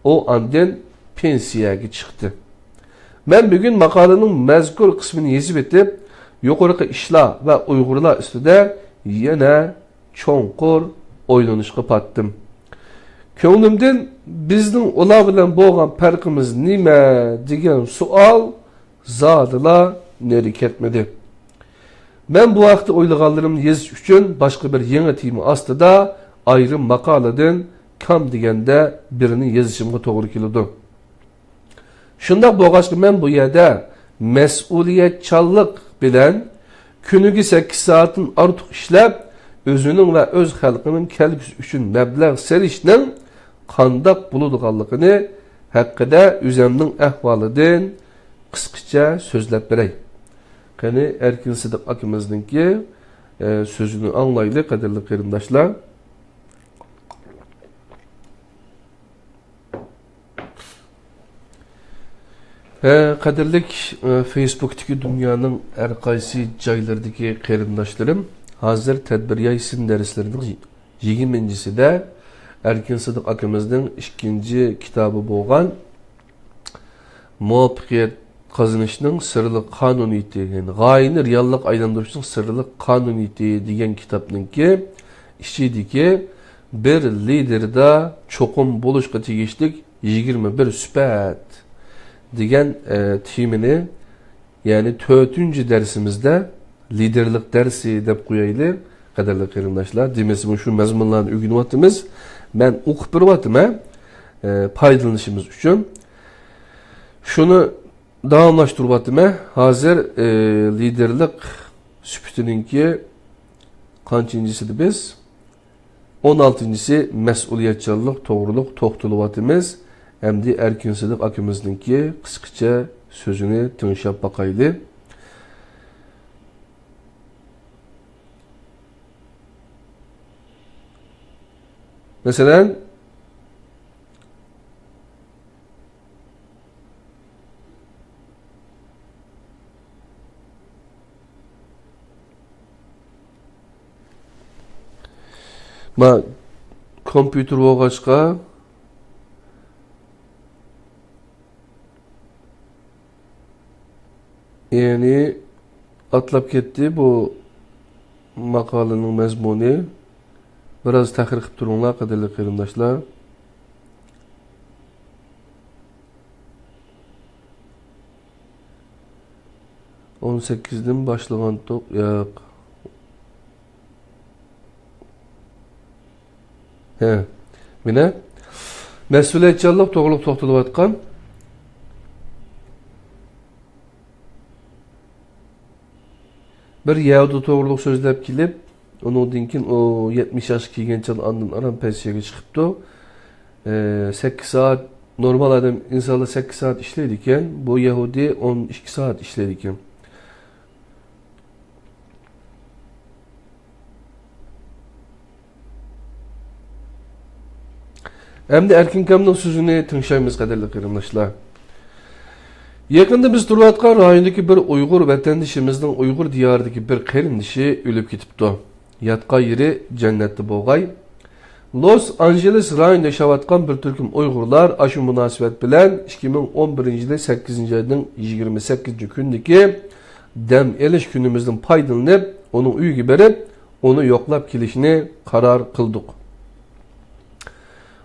ئۇ ئاندىن پېنسىيەگە چىقتى. مەن بۈگۈن ماقالىنىڭ مەزكۇر قىسمىنى يېزىۋېتىپ، يۇقىرىقى ئىشلار ۋە ئۇيغۇرلار ئۈستىدە يەنە چوڭقۇر ئويلىنىشقا پاتتىم. كۆڭلۈمدىن «بىزنىڭ ئۇلار بىلەن بولغان پەرقىمىز نېمە؟» دېگەن سوئال زادىلا نېرى كەتمىدى. مەن بۇ ھەقتە ئويلىغانلىرىمنى يېزىش ئۈچۈن باشقا بىر يېڭى تېما ئاستىدا ئايرىم ماقالىدىن كام دېگەندە بىرنى يېزىشىمغا توغرا كېلىدۇ. شۇنداق بولغاچقا، مەن بۇ يەردە مەسئۇلىيەتچانلىق بىلەن كۈنىگە سەككىز سائەتتىن ئارتۇق ئىشلەپ، ئۆزىنىڭ ۋە ئۆز خەلقىنىڭ كەلگۈسى ئۈچۈن مەبلەغ سېلىشنىڭ قانداق بولىدىغانلىقىنى ھەققىدە ئۆزەمنىڭ ئەھۋالىدىن قىسقىچە سۆزلەپ بېرەي. قېنى، ئەركىن سىدىق ئاكىمىزنىڭكى، ئە، سۆزىنى ئاڭلايلى، قەدىرلىك قېرىنداشلار. ھە، قەدىرلىك، ئە، فېيسبۇكتىكى دۇنيانىڭ ھەر قايسى جايلىرىدىكى قېرىنداشلىرىم، ھازىر تەدبىر ياي سىن دەرسلىرىنىڭ يىگىرمىنچىسىدە ئەركىن سىدىق ئاكىمىزنىڭ ئىككىنچى كىتابى بولغان مۇۋەپپەقىيەت قازىنىشنىڭ سىرلىق قانۇنىيىتى، يەنى غايىنى رېئاللىققا ئايلاندۇرۇشنىڭ سىرلىق قانۇنىيىتى دېگەن كىتابنىڭكى ئىچىدىكى بىر لىدېردا چوقۇم بولۇشقا تېگىشلىك يىگىرمە بىر سۈپەت دېگەن، ئە، تېمىنى، يەنى تۆتىنچى دەرسىمىزدە لىدېرلىق دەرسى دەپ قويايلى، قەدىرلىك قېرىنداشلار. دېمىسىمۇ شۇ مەزمۇنلارنى ئۆگىنىۋاتىمىز. مەن ئوقۇپ بېرىۋاتىمەن، ئە، پايدىلىنىشىمىز ئۈچۈن. شۇنى داۋاملاشتۇرۇۋاتىمەن. ھازىر، ئى، لىدېرلىق سۈپىتىنىڭكى قانچىنچىسىدا بىز؟ ئون ئالتىنچىسى مەسئۇلىيەتچانلىق توغرۇلۇق توختىلىۋاتىمىز. ئەمدى ئەركىن سىدىق ئاكىمىزنىڭكى قىسقىچە سۆزىنى تىڭشاپ باقايلى. مەسىلەن، ما كومپيۇتېر بولغاچقا، يەنى ئاتلاپ كەتتى بۇ ماقالىنىڭ مەزمۇنى. بىراز تەخىر قىلىپ تۇرۇڭلار، قەدىرلىك قېرىنداشلار. ئون سەككىزدىن باشلىغانتۇق، ياق. ھە، مانا مەسئۇلىيەتچانلىق توغرۇلۇق توختىلىۋاتقان. بىر يەھۇدىي توغرۇلۇق سۆزلەپ كېلىپ، ئۇنىڭدىن كېيىن ئۇ يەتمىش ياشقا كەلگەن چاغدا ئاندىن ئاران پەنسىيەگە چىقىپتۇ. ئە، سەككىز سائەت، نورمال ئادەم، ئىنسانلار سەككىز سائەت ئىشلەيدىكەن، بۇ يەھۇدىي ئون ئىككى سائەت ئىشلەيدىكەن. ئەمدى ئەركىنكامنىڭ سۆزىنى تىڭشايمىز، قەدىرلىك قېرىنداشلار. يېقىندا بىز تۇرۇۋاتقان رايوندىكى بىر ئۇيغۇر ۋەتەندىشىمىزنىڭ ئۇيغۇر دىيارىدىكى بىر قېرىندىشى ئۆلۈپ كېتىپتۇ. ياتقان يېرى جەننەتتە بولغاي. لوس ئانژېلېس رايونىدا ياشاۋاتقان بىر تۈركۈم ئۇيغۇرلار ئاشۇ مۇناسىۋەت بىلەن ئىككى مىڭ ئون بىرىنچى يىلى سەككىزىنچى ئاينىڭ يىگىرمە سەككىزىنچى كۈنىدىكى دەم ئېلىش كۈنىمىزدىن پايدىلىنىپ، ئۇنىڭ ئۆيىگە بېرىپ، ئۇنى يوقلاپ كېلىشنى قارار قىلدۇق.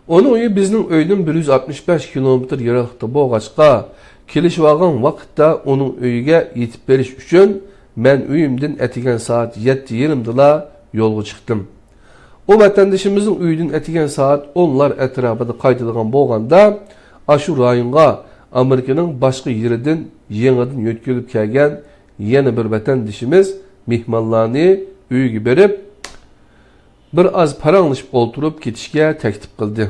ئۇنىڭ ئۆيى بىزنىڭ ئۆيدىن بىر يۈز ئاتمىش بەش كىلومېتىر يىراقلىقتا بولغاچقا، كېلىشىۋالغان ۋاقىتتا ئۇنىڭ ئۆيىگە يېتىپ بېرىش ئۈچۈن مەن ئۆيۈمدىن ئەتىگەن سائەت يەتتە يېرىمدىلا يولغا چىقتىم. ئۇ ۋەتەندىشىمىزنىڭ ئۆيىدىن ئەتىگەن سائەت ئونلار ئەتراپىدا قايتىدىغان بولغاندا، ئاشۇ رايونغا ئامېرىكىنىڭ باشقا يېرىدىن يېڭىدىن يۆتكىلىپ كەلگەن يەنە بىر ۋەتەندىشىمىز مېھمانلارنى ئۆيىگە بېرىپ، بىر ئاز پاراڭلىشىپ ئولتۇرۇپ كېتىشكە تەكلىپ قىلدى.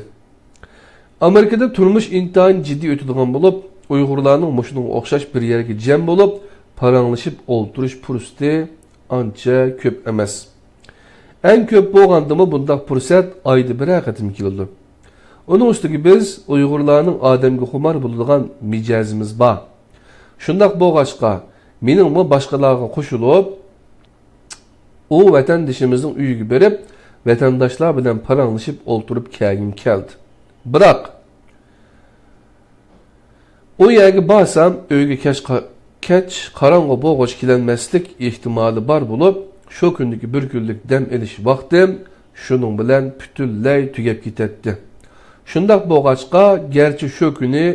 ئامېرىكىدا تۇرمۇش ئىنتايىن جىددىي ئۆتىدىغان بولۇپ، ئۇيغۇرلارنىڭ مۇشۇنىڭغا ئوخشاش بىر يەرگە جەم بولۇپ، پاراڭلىشىپ ئولتۇرۇش پۇرسىتى ئانچە كۆپ ئەمەس. ئەڭ كۆپ بولغاندىمۇ بۇنداق پۇرسەت ئايدا بىرەر قېتىم كېلىدۇ. ئۇنىڭ ئۈستىگە بىز ئۇيغۇرلارنىڭ ئادەمگە خۇمار بولىدىغان مىجەزىمىز بار. شۇنداق بولغاچقا، مېنىڭمۇ باشقىلارغا قوشۇلۇپ، ئۇ ۋەتەندىشىمىزنىڭ ئۆيىگە بېرىپ، ۋەتەنداشلار بىلەن پاراڭلىشىپ ئولتۇرۇپ كەلگۈم كەلدى. بىراق، ئۇ يەرگە بارسام، ئۆيگە كەچ قا-، كەچ قاراڭغۇ بولغۇچە كېلەلمەسلىك ئېھتىمالى بار بولۇپ، شۇ كۈندىكى بىر كۈنلۈك دەم ئېلىش ۋاقتىم شۇنىڭ بىلەن پۈتۈنلەي تۈگەپ كېتەتتى. شۇنداق بولغاچقا، گەرچە شۇ كۈنى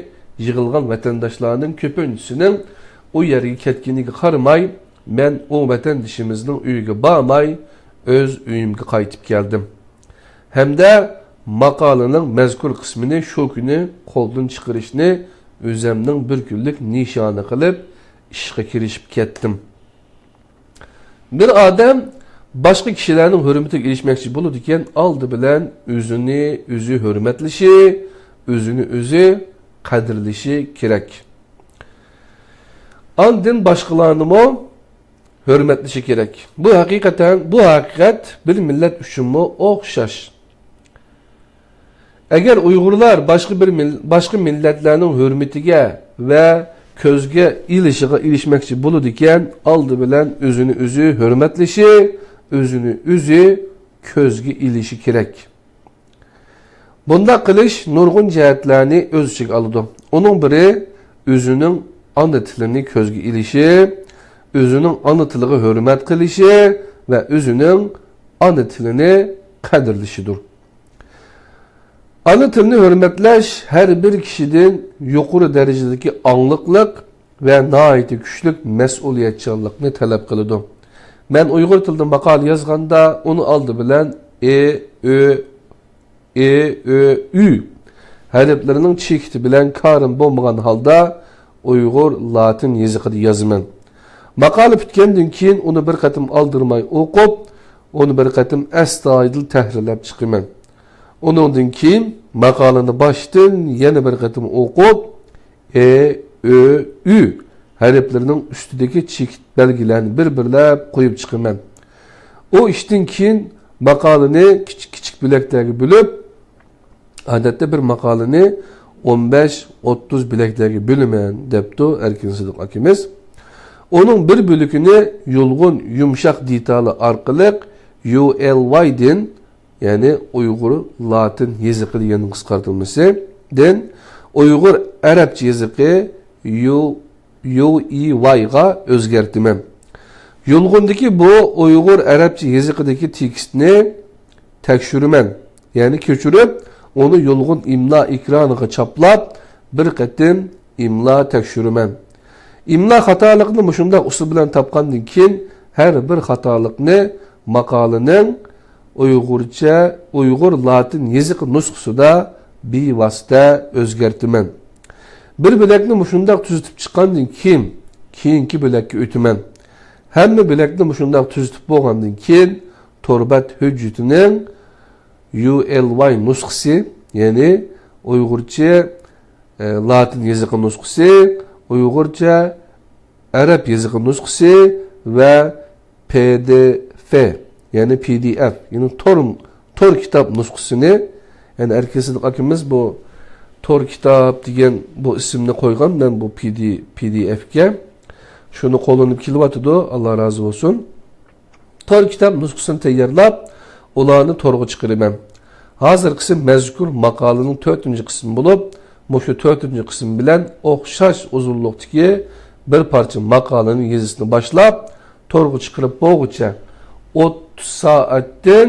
يىغىلغان ۋەتەنداشلارنىڭ كۆپىنچىسىنىڭ ئۇ يەرگە كەتكىنىگە قارىماي، مەن ئۇ ۋەتەندىشىمىزنىڭ ئۆيىگە بارماي، ئۆز ئۆيۈمگە قايتىپ كەلدىم. ھەمدە ماقالىنىڭ مەزكۇر قىسمىنى شۇ كۈنى قولدىن چىقىرىشنى ئۆزەمنىڭ بىر كۈنلۈك نىشانى قىلىپ، ئىشقا كىرىشىپ كەتتىم. بىر ئادەم باشقا كىشىلەرنىڭ ھۆرمىتىگە ئېرىشمەكچى بولىدىكەن، ئالدى بىلەن ئۆزىنى ئۆزى ھۆرمەتلىشى، ئۆزىنى ئۆزى قەدىرلىشى كېرەك. ئاندىن باشقىلارنىمۇ ھۆرمەتلىشى كېرەك. بۇ ھەقىقەتەن، بۇ ھەقىقەت بىر مىللەت ئۈچۈنمۇ ئوخشاش. ئەگەر ئۇيغۇرلار باشقا بىر مىل-، باشقا مىللەتلەرنىڭ ھۆرمىتىگە ۋە كۆزگە ئېلىشىغا ئېرىشمەكچى بولىدىكەن، ئالدى بىلەن ئۆزىنى ئۆزى ھۆرمەتلىشى، ئۆزىنى ئۆزى كۆزگە ئېلىشى كېرەك. بۇنداق قىلىش نۇرغۇن جەھەتلەرنى ئۆز ئىچىگە ئالىدۇ. ئۇنىڭ بىرى، ئۆزىنىڭ ئانا تىلىنى كۆزگە ئېلىشى، ئۆزىنىڭ ئانا تىلىغا ھۆرمەت قىلىشى ۋە ئۆزىنىڭ ئانا تىلىنى قەدىرلىشىدۇر. ئانا تىلنى ھۆرمەتلەش ھەر بىر كىشىدىن يۇقىرى دەرىجىدىكى ئاڭلىقلىق ۋە ناھايىتى كۈچلۈك مەسئۇلىيەتچانلىقنى تەلەپ قىلىدۇ. مەن ئۇيغۇر تىلىدا ماقالە يازغاندا، ئۇنى ئالدى بىلەن ئې، ئۆ، ئې، ئۆ، ئۈ ھەرپلىرىنىڭ چېكىتى بىلەن كارىم بولمىغان ھالدا ئۇيغۇر لاتىن يېزىقىدا يازىمەن. ماقالە پۈتكەندىن كېيىن ئۇنى بىر قېتىم ئالدىرىماي ئوقۇپ، ئۇنى بىر قېتىم ئەستايىدىل تەھرىرلەپ چىقىمەن. ئۇنىڭدىن كېيىن ماقالىنى باشتىن يەنە بىر قېتىم ئوقۇپ، ئې، ئۆ، ئۈ ھەرپلىرىنىڭ ئۈستىدىكى چېكىت بەلگىلەرنى بىر-بىرلەپ قويۇپ چىقىمەن. ئۇ ئىشتىن كېيىن ماقالىنى كىچىك-كىچىك بۆلەكلەرگە بۆلۈپ، ئادەتتە بىر ماقالىنى ئون بەش، ئوتتۇز بۆلەكلەرگە بۆلىمەن، دەپتۇ ئەركىن سىدىق ئاكىمىز. ئۇنىڭ بىر بۆلىكىنى يۇلغۇن يۇمشاق دېتالى ئارقىلىق يۇ ئېل ۋاي دىن، يەنى ئۇيغۇر لاتىن يېزىقى دېگەننىڭ قىسقارتىلمىسى، دىن ئۇيغۇر ئەرەبچە يېزىقى يۇ، يۇ ئى ۋاي غا ئۆزگەرتىمەن. يۇلغۇندىكى بۇ ئۇيغۇر ئەرەبچە يېزىقىدىكى تېكىستنى تەكشۈرىمەن، يەنى كۆچۈرۈپ، ئۇنى يۇلغۇن ئىملا ئېكرانىغا چاپلاپ، بىر قېتىم ئىملا تەكشۈرىمەن. ئىملا خاتالىقىنى مۇشۇنداق ئۇسۇل بىلەن تاپقاندىن كېيىن، ھەر بىر خاتالىقنى ماقالىنىڭ ئۇيغۇرچە، ئۇيغۇر لاتىن يېزىقى نۇسخىسىدا بىۋاسىتە ئۆزگەرتىمەن. بىر بۆلەكنى مۇشۇنداق تۈزىتىپ چىققاندىن كېيىن، كېيىنكى بۆلەككە ئۆتىمەن. ھەممە بۆلەكنى مۇشۇنداق تۈزىتىپ بولغاندىن كېيىن، تور بەت ھۆججىتىنىڭ يۇ ئېل ۋاي نۇسخىسى، يەنى ئۇيغۇرچە، ئە، لاتىن يېزىقى نۇسخىسى، ئۇيغۇرچە ئەرەب يېزىقى نۇسخىسى ۋە پى دى ئېف، يەنى پى دى ئېف، يەنى تور، تور كىتاب نۇسخىسىنى، يەنى ئەركىن سىدىق ئاكىمىز بۇ تور كىتاب دېگەن بۇ ئىسىمنى قويغان، مەن بۇ پى دى، پى دى ئېف كە شۇنى قوللىنىپ كېلىۋاتىدۇ، ئاللا رازى بولسۇن. تور كىتاب نۇسخىسىنى تەييارلاپ، ئۇلارنى تورغا چىقىرىمەن. ھازىرقىسى مەزكۇر ماقالىنىڭ تۆتىنچى قىسمى بولۇپ، مۇشۇ تۆتىنچى قىسىم بىلەن ئوخشاش ئۇزۇنلۇقتىكى بىر پارچە ماقالىنىڭ يېزىسىنى باشلاپ، تورغا چىقىرىپ بولغۇچە ئوتتۇز سائەتتىن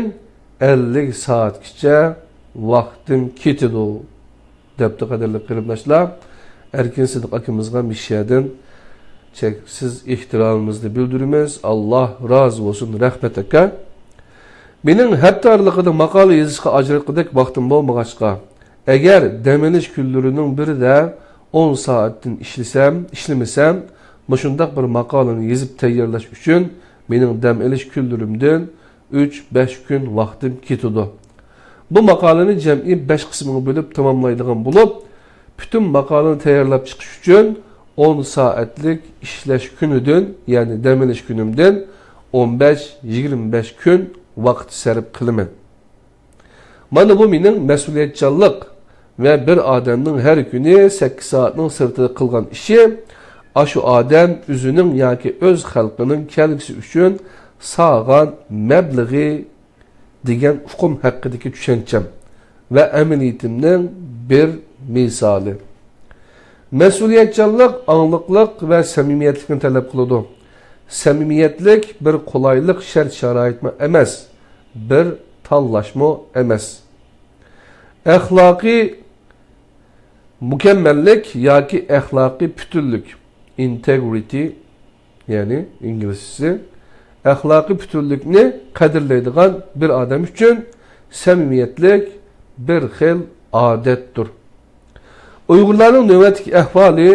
ئەللىك سائەتكىچە ۋاقتىم كېتىدۇ. دەپتۇ. قەدىرلىك قېرىنداشلار، ئەركىن سىدىق ئاكىمىزغا مىشەدىن چەكسىز ئېھتىرامىمىزنى بىلدۈرىمىز. ئاللا رازى بولسۇن، رەھمەت ئاكا. مېنىڭ ھەپتە ئارىلىقىدا ماقالە يېزىشقا ئاجراتقۇدەك ۋاقتىم بولمىغاچقا، ئەگەر دەم ئېلىش كۈنلىرىنىڭ بىرىدە ئون سائەتتىن ئىشلىسەم، ئىشلىمىسەم، مۇشۇنداق بىر ماقالىنى يېزىپ تەييارلاش ئۈچۈن مېنىڭ دەم ئېلىش كۈنلىرىمدىن ئۈچ، بەش كۈن ۋاقتىم كېتىدۇ. بۇ ماقالىنى جەمئىي بەش قىسىمغا بۆلۈپ تاماملايدىغان بولۇپ، پۈتۈن ماقالىنى تەييارلاپ چىقىش ئۈچۈن ئون سائەتلىك ئىشلەش كۈنىدىن، يەنى دەم ئېلىش كۈنۈمدىن ئون بەش، يىگىرمە بەش كۈن ۋاقىت سەرپ قىلىمەن. مانا بۇ مېنىڭ مەسئۇلىيەتچانلىق ۋە بىر ئادەمنىڭ ھەر كۈنى سەككىز سائەتنىڭ سىرتىدا قىلغان ئىشى، ئاشۇ ئادەم ئۆزىنىڭ ياكى ئۆز خەلقىنىڭ كەلگۈسى ئۈچۈن سالغان مەبلىغى دېگەن ئۇقۇم ھەققىدىكى چۈشەنچەم ۋە ئەمەلىيىتىمنىڭ بىر مىسالى. مەسئۇلىيەتچانلىق ئاڭلىقلىق ۋە سەمىمىيەتلىكنى تەلەپ قىلىدۇ. سەمىمىيەتلىك بىر قولايلىق شەرت-شارائىتمۇ ئەمەس، بىر تاللاشمۇ ئەمەس. ئەخلاقىي مۇكەممەللىك ياكى ئەخلاقىي پۈتۈنلۈك، ئىنتېگرىتى، يەنى ئىنگلىزچىسى، ئەخلاقىي پۈتۈنلۈكنى قەدىرلەيدىغان بىر ئادەم ئۈچۈن سەمىمىيەتلىك بىر خىل ئادەتتۇر. ئۇيغۇرلارنىڭ نۆۋەتتىكى ئەھۋالى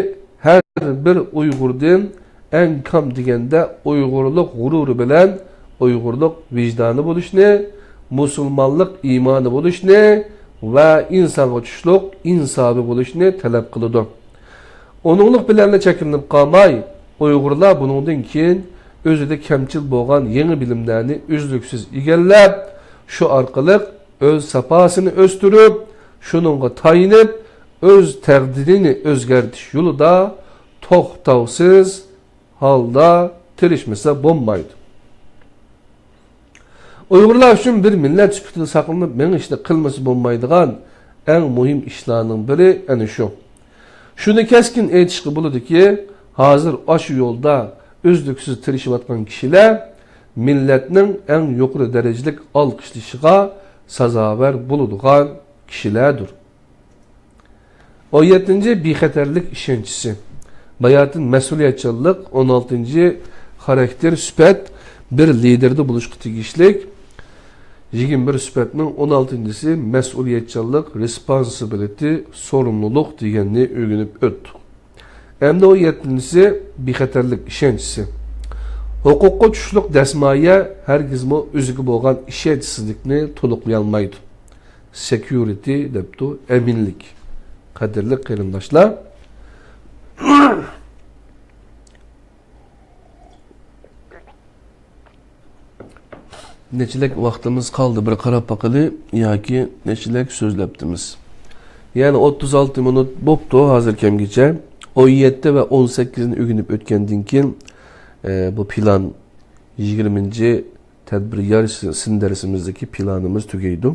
ھەر بىر ئۇيغۇردىن ئەڭ كام دېگەندە ئۇيغۇرلۇق غۇرۇرى بىلەن ئۇيغۇرلۇق ۋىجدانى بولۇشنى، مۇسۇلمانلىق ئىمانى بولۇشنى ۋە ئىنسانغا چۈشلۈق ئىنسابى بولۇشنى تەلەپ قىلىدۇ. ئۇنىڭلىق بىلەنلا چەكلىنىپ قالماي، ئۇيغۇرلار بۇنىڭدىن كېيىن ئۆزىدە كەمچىل بولغان يېڭى بىلىملەرنى ئۈزلۈكسىز ئىگىلەپ، شۇ ئارقىلىق ئۆز ساپاسىنى ئۆستۈرۈپ، شۇنىڭغا تايىنىپ، ئۆز تەقدىرىنى ئۆزگەرتىش يولىدا توختاۋسىز ھالدا تىرىشمىسا بولمايدۇ. ئۇيغۇرلار ئۈچۈن بىر مىللەت سۈپىتىدە ساقلىنىپ مېڭىشتا قىلمىسا بولمايدىغان ئەڭ مۇھىم ئىشلارنىڭ بىرى ئەنە شۇ. شۇنى كەسكىن ئېيتىشقا بولىدۇكى، ھازىر ئاشۇ يولدا ئۈزلۈكسىز تىرىشىۋاتقان كىشىلەر مىللەتنىڭ ئەڭ يۇقىرى دەرىجىلىك ئالقىشلىشىغا سازاۋەر بولىدىغان كىشىلەردۇر. ئون يەتتىنچى، بىخەتەرلىك ئىشەنچىسى. باياتىن مەسئۇلىيەتچانلىق، ئون ئالتىنچى، خاراكتېر سۈپەت بىر لىدېردا بولۇشقا تېگىشلىك. يىگىرمە بىر سۈپەتنىڭ ئون ئالتىنچىسى مەسئۇلىيەتچانلىق، responsibility، سورۇملۇلۇق دېگەننى ئۆگىنىپ ئۆتتۇق. ئەمدى ئون يەتتىنچىسى بىخەتەرلىك ئىشەنچىسى. ھوقۇققا چۈشلۈك دەسمايە ھەرگىزمۇ ئۆزىگە بولغان ئىشەنچسىزلىكنى تولۇقلىيالمايدۇ. سېكيۇرىتى دەپتۇ، ئەمىنلىك. قەدىرلىك قېرىنداشلار، نەچچىلەك ۋاقتىمىز قالدى، بىر قاراپ باقىلى، ياكى نەچچىلەك سۆزلەپتىمىز. يەنى ئوتتۇز ئالتە مىنۇت بوپتۇ ھازىر كەمگىچە. ئون يەتتە ۋە ئون سەككىزنى ئۆگىنىپ ئۆتكەندىن كېيىن، ئە، بۇ پىلان يىگىرمىنچى تەدبىر يارىشى سىن دەرسىمىزدىكى پىلانىمىز تۈگەيدۇ.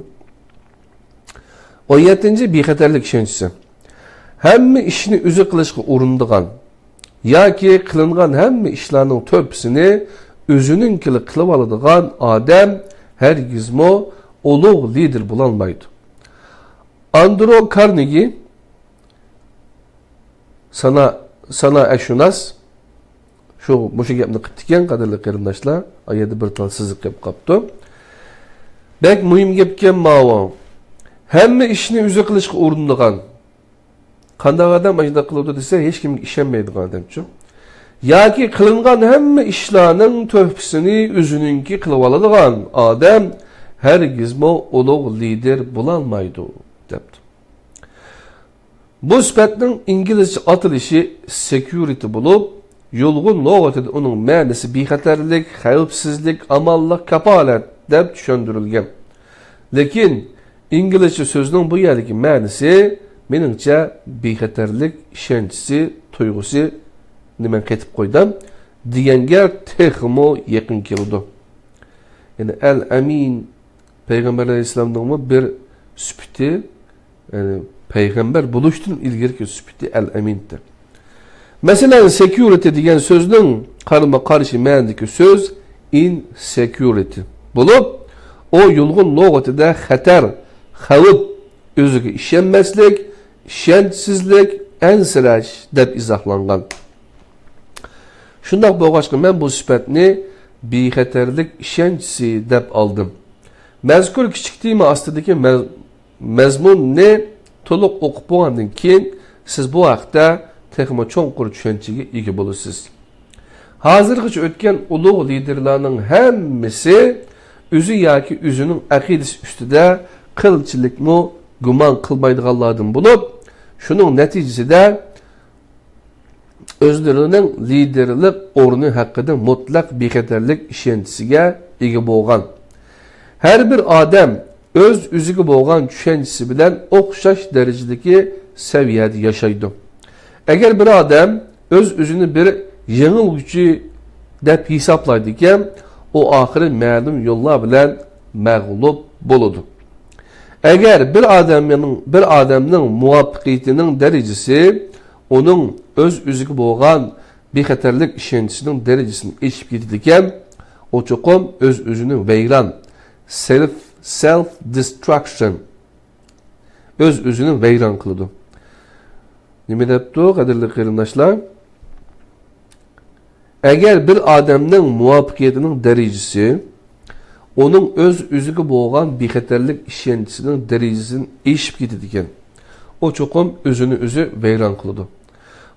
ئون يەتتىنچى، بىخەتەرلىك ئىشەنچىسى. ھەممە ئىشنى ئۆزى قىلىشقا ئۇرۇنىدىغان ياكى قىلىنغان ھەممە ئىشلارنىڭ تۆھپىسىنى ئۆزىنىڭكىلا قىلىۋالىدىغان ئادەم ھەرگىزمۇ ئۇلۇغ لىدېر بولالمايدۇ. ئاندرو كارنېگى، سانا-، سانائەتشۇناس، شۇ، مۇشۇ گەپنى قىپتىكەن، قەدىرلىك قېرىنداشلار. ئا يەردە بىر تال سىزىق كەپ قاپتۇ. بەك مۇھىم گەپكەن ماۋۇ. ھەممە ئىشنى ئۆزى قىلىشقا ئۇرۇنىدىغان. قانداق ئادەم ئاشۇنداق قىلىدۇ دېسە، ھېچكىمگە ئىشەنمەيدىغان ئادەمچۇ. ياكى قىلىنغان ھەممە ئىشلارنىڭ تۆھپىسىنى ئۆزىنىڭكى قىلىۋالىدىغان ئادەم ھەرگىزمۇ ئۇلۇغ لىدېر بولالمايدۇ، دەپتۇ. بۇ سۈپەتنىڭ ئىنگلىزچە ئاتىلىشى سېكيۇرىتى بولۇپ، يۇلغۇن لۇغىتىدە ئۇنىڭ مەنىسى بىخەتەرلىك، خەۋپسىزلىك، ئامانلىق، كاپالەت دەپ چۈشەندۈرۈلگەن. لېكىن ئىنگلىزچە سۆزنىڭ بۇ يەردىكى مەنىسى، مېنىڭچە، بىخەتەرلىك ئىشەنچىسى، تۇيغۇسى، نېمە قېتىپ قويدۇم، دېگەنگە تېخىمۇ يېقىن كېلىدۇ. يەنى ئەل ئەمىن پەيغەمبەر ئەلەيھىسسالامنىڭمۇ بىر سۈپىتى، يەنى پەيغەمبەر بولۇشتىن ئىلگىرىكى سۈپىتى ئەل ئەمىنتى. مەسىلەن، سېكيۇرىتى دېگەن سۆزنىڭ قارىمۇ قارشى مەنىدىكى سۆز ئىنسېكيۇرىتى بولۇپ، ئۇ يۇلغۇن لۇغىتىدە خەتەر، خەۋپ، ئۆزىگە ئىشەنمەسلىك، ئىشەنچسىزلىك، ئەنسىرەش دەپ ئىزاھلانغان. شۇنداق بولغاچقا، مەن بۇ سۈپەتنى بىخەتەرلىك ئىشەنچىسى دەپ ئالدىم. مەزكۇر كىچىك تېما ئاستىدىكى مەز-، مەزمۇننى تولۇق ئوقۇپ بولغاندىن كېيىن، سىز بۇ ھەقتە تېخىمۇ چوڭقۇر چۈشەنچىگە ئىگە بولىسىز. ھازىرغىچە ئۆتكەن ئۇلۇغ لىدېرلارنىڭ ھەممىسى ئۆزى ياكى ئۆزىنىڭ ئەقىدىسى ئۈستىدە قىلچىلىكمۇ گۇمان قىلمايدىغانلاردىن بولۇپ، شۇنىڭ نەتىجىسىدە ئۆزلىرىنىڭ لىدېرلىق ئورنى ھەققىدە مۇتلەق بىخەتەرلىك ئىشەنچىسىگە ئىگە بولغان. ھەر بىر ئادەم ئۆز-ئۆزىگە بولغان چۈشەنچىسى بىلەن ئوخشاش دەرىجىدىكى سەۋىيەدە ياشايدۇ. ئەگەر بىر ئادەم ئۆز-ئۆزىنى بىر يېڭىلغۇچى دەپ ھېسابلايدىكەن، ئۇ ئاخىرى مەلۇم يوللار بىلەن مەغلۇپ بولىدۇ. ئەگەر بىر ئادەمنىڭ، بىر ئادەمنىڭ مۇۋەپپەقىيىتىنىڭ دەرىجىسى ئۇنىڭ ئۆز-ئۆزىگە بولغان بىخەتەرلىك ئىشەنچىسىنىڭ دەرىجىسىنى ئېشىپ كېتىدىكەن، ئۇ چوقۇم ئۆز-ئۆزىنى ۋەيران، self، self destruction، ئۆز-ئۆزىنى ۋەيران قىلىدۇ. نېمە دەپتۇ، قەدىرلىك قېرىنداشلار؟ ئەگەر بىر ئادەمنىڭ مۇۋەپپەقىيىتىنىڭ دەرىجىسى ئۇنىڭ ئۆز-ئۆزىگە بولغان بىخەتەرلىك ئىشەنچىسىنىڭ دەرىجىسىدىن ئېشىپ كېتىدىكەن، ئۇ چوقۇم ئۆزىنى ئۆزى ۋەيران قىلىدۇ.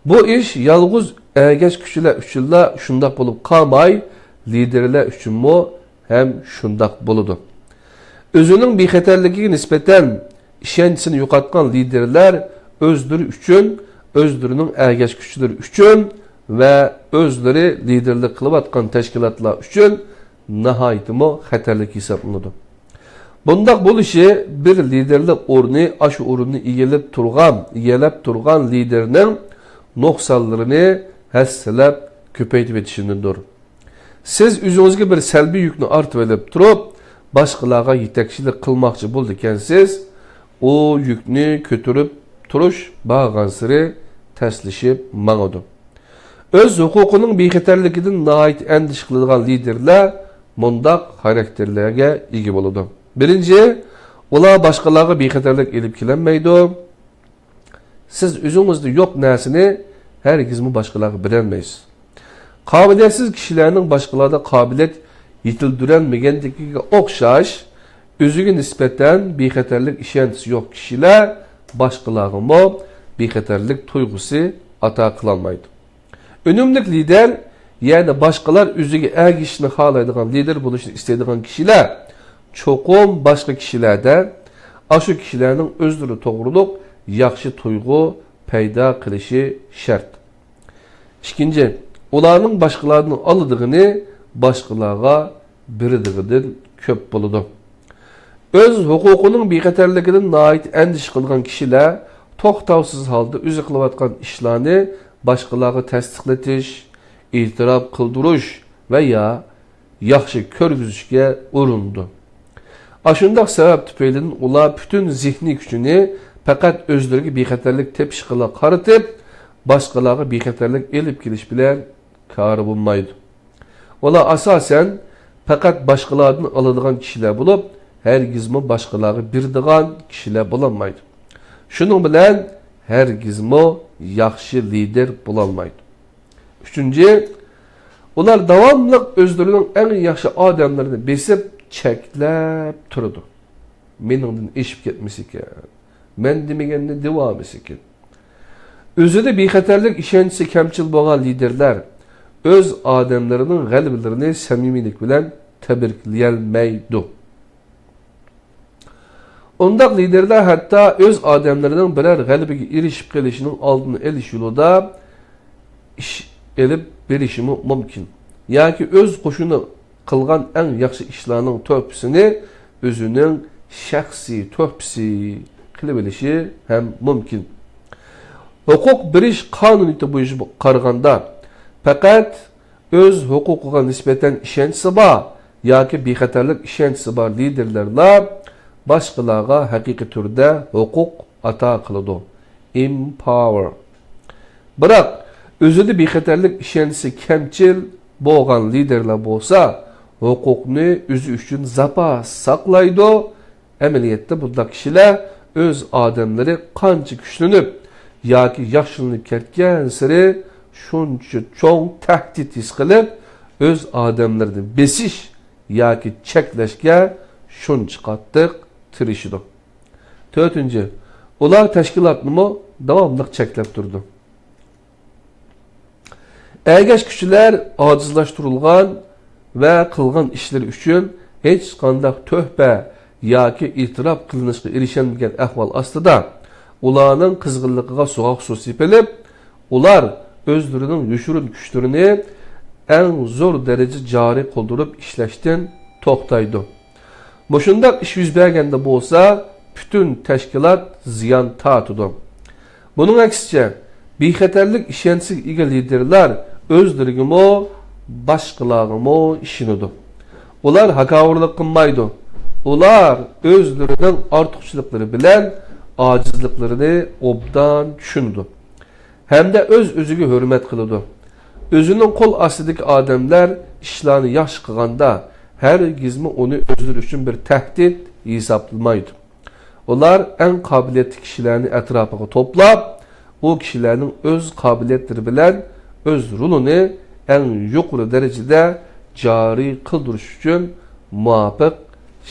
بۇ ئىش يالغۇز ئەگەشكۈچىلەر ئۈچۈنلا شۇنداق بولۇپ قالماي، لىدېرلەر ئۈچۈنمۇ ھەم شۇنداق بولىدۇ. ئۆزىنىڭ بىخەتەرلىكىگە نىسبەتەن ئىشەنچىسىنى يوقاتقان لىدېرلەر ئۆزلىرى ئۈچۈن، ئۆزلىرىنىڭ ئەگەشكۈچىلىرى ئۈچۈن ۋە ئۆزلىرى لىدېرلىك قىلىۋاتقان تەشكىلاتلار ئۈچۈن ناھايىتىمۇ خەتەرلىك ھېسابلىنىدۇ. بۇنداق بولۇشى بىر لىدېرلىك ئورنى ئاشۇ ئورۇننى ئىگىلەپ تۇرغان، ئىگىلەپ تۇرغان لىدېرنىڭ نۇقسانلىرىنى ھەسسىلەپ كۆپەيتىۋېتىشىدىندۇر. سىز ئۆزىڭىزگە بىر سەلبىي يۈكنى ئارتىۋېلىپ تۇرۇپ، باشقىلارغا يېتەكچىلىك قىلماقچى بولىدىكەنسىز، ئۇ يۈكنى كۆتۈرۈپ تۇرۇش بارغانسېرى تەسلىشىپ ماڭىدۇ. ئۆز ھوقۇقىنىڭ بىخەتەرلىكىدىن ناھايىتى ئەندىشە قىلىدىغان لىدېرلەر مۇنداق خاراكتېرلەرگە ئىگە بولىدۇ. بىرىنچى، ئۇلار باشقىلارغا بىخەتەرلىك ئېلىپ كېلەلمەيدۇ. سىز ئۆزىڭىزدە يوق نەرسىنى ھەرگىزمۇ باشقىلارغا بېرەلمەيسىز. قابىلىيەتسىز كىشىلەرنىڭ باشقىلاردا قابىلىيەت يېتىلدۈرەلمىگەندىكىگە ئوخشاش، ئۆزىگە نىسبەتەن بىخەتەرلىك ئىشەنچىسى يوق كىشىلەر باشقىلارغىمۇ بىخەتەرلىك تۇيغۇسى ئاتا قىلالمايدۇ. ئۈنۈملۈك لىدېر، يەنى باشقىلار ئۆزىگە ئەگىشىشنى خالايدىغان لىدېر بولۇشنى ئىستەيدىغان كىشىلەر چوقۇم باشقا كىشىلەردە ئاشۇ كىشىلەرنىڭ ئۆزلىرى توغرۇلۇق ياخشى تۇيغۇ پەيدا قىلىشى شەرت. ئىككىنچى، ئۇلارنىڭ باشقىلاردىن ئالىدىغىنى باشقىلارغا بېرىدىغىنىدىن كۆپ بولىدۇ. ئۆز ھوقۇقىنىڭ بىخەتەرلىكىدىن ناھايىتى ئەندىشە قىلىدىغان كىشىلەر توختاۋسىز ھالدا ئۆزى قىلىۋاتقان ئىشلارنى باشقىلارغا تەستىقلىتىش، ئېتىراپ قىلدۇرۇش ۋە يا ياخشى كۆرگۈزۈشكە ئۇرۇنىدۇ. ئاشۇنداق سەۋەب تۈپەيلىدىن ئۇلار پۈتۈن زېھنىي كۈچىنى پەقەت ئۆزلىرىگە بىخەتەرلىك تېپىشقىلا قارىتىپ، باشقىلارغا بىخەتەرلىك ئېلىپ كېلىش بىلەن كارى بولمايدۇ. ئۇلار ئاساسەن پەقەت باشقىلاردىن ئالىدىغان كىشىلەر بولۇپ، ھەرگىزمۇ باشقىلارغا بېرىدىغان كىشىلەر بولالمايدۇ. شۇنىڭ بىلەن ھەرگىزمۇ ياخشى لىدېر بولالمايدۇ. ئۈچىنچى، ئۇلار داۋاملىق ئۆزلىرىنىڭ ئەڭ ياخشى ئادەملىرىنى بېسىپ، چەكلەپ تۇرىدۇ. مېنىڭدىن ئېشىپ كەتمىسىكەن، مەن دېمىگەننى دېۋالمىسىكەن. ئۆزىدە بىخەتەرلىك ئىشەنچىسى كەمچىل بولغان لىدېرلەر ئۆز ئادەملىرىنىڭ غەلىبىلىرىنى سەمىمىيلىك بىلەن تەبرىكلىيەلمەيدۇ. ئۇنداق لىدېرلار ھەتتا ئۆز ئادەملىرىنىڭ بىرەر غەلىبىگە ئېرىشىپ قېلىشىنىڭ ئالدىنى ئېلىش يولىدا ئىش ئېلىپ بېرىشىمۇ مۇمكىن. ياكى ئۆز قوشۇنى قىلغان ئەڭ ياخشى ئىشلارنىڭ تۆھپىسىنى ئۆزىنىڭ شەخسىي تۆھپىسى قىلىۋېلىشى ھەم مۇمكىن. ھوقۇق بېرىش قانۇنىيىتى بويىچە قارىغاندا، پەقەت ئۆز ھوقۇقىغا نىسبەتەن ئىشەنچىسى بار ياكى بىخەتەرلىك ئىشەنچىسى بار لىدېرلەرلا باشقىلارغا ھەقىقىي تۈردە ھوقۇق ئاتا قىلىدۇ. Empower. بىراق، ئۆزىدە بىخەتەرلىك ئىشەنچىسى كەمچىل بولغان لىدېرلار بولسا، ھوقۇقنى ئۆزى ئۈچۈن زاپاس ساقلايدۇ. ئەمەلىيەتتە بۇنداق كىشىلەر ئۆز ئادەملىرى قانچە كۈچلىنىپ ياكى ياخشىلىنىپ كەتكەنسېرى شۇنچە چوڭ تەھدىت ھېس قىلىپ، ئۆز ئادەملىرىنى بېسىش ياكى چەكلەشكە شۇنچە قاتتىق تىرىشىدۇ. تۆتىنچى، ئۇلار تەشكىلاتنىمۇ داۋاملىق چەكلەپ تۇرىدۇ. ئەگەشكۈچىلەر ئاجىزلاشتۇرۇلغان ۋە قىلغان ئىشلىرى ئۈچۈن ھېچقانداق تۆھپە ياكى ئېتىراپ قىلىنىشقا ئېرىشەلمىگەن ئەھۋال ئاستىدا، ئۇلارنىڭ قىزغىنلىقىغا سوغۇق سۇ سېپىلىپ، ئۇلار ئۆزلىرىنىڭ يوشۇرۇن كۈچلىرىنى ئەڭ زور دەرىجىدە جارى قىلدۇرۇپ ئىشلەشتىن توختايدۇ. مۇشۇنداق ئىش يۈز بەرگەندە بولسا، پۈتۈن تەشكىلات زىيان تارتىدۇ. بۇنىڭ ئەكسىچە، بىخەتەرلىك ئىشەنچىسىگە ئىگە لىدېرلار ئۆزلىرىگىمۇ، باشقىلارغىمۇ ئىشىنىدۇ. ئۇلار ھاكاۋۇرلۇق قىلمايدۇ. ئۇلار ئۆزلىرىنىڭ ئارتۇقچىلىقلىرى بىلەن ئاجىزلىقلىرىنى ئوبدان چۈشىنىدۇ. ھەمدە ئۆز-ئۆزىگە ھۆرمەت قىلىدۇ. ئۆزىنىڭ قول ئاستىدىكى ئادەملەر ئىشلارنى ياخشى قىلغاندا، ھەرگىزمۇ ئۇنى ئۆزلىرى ئۈچۈن بىر تەھدىت ھېسابلىمايدۇ. ئۇلار ئەڭ قابىلىيەتلىك كىشىلەرنى ئەتراپىغا توپلاپ، ئۇ كىشىلەرنىڭ ئۆز قابىلىيەتلىرى بىلەن ئۆز رولىنى ئەڭ يۇقىرى دەرىجىدە جارى قىلدۇرۇش ئۈچۈن مۇۋاپىق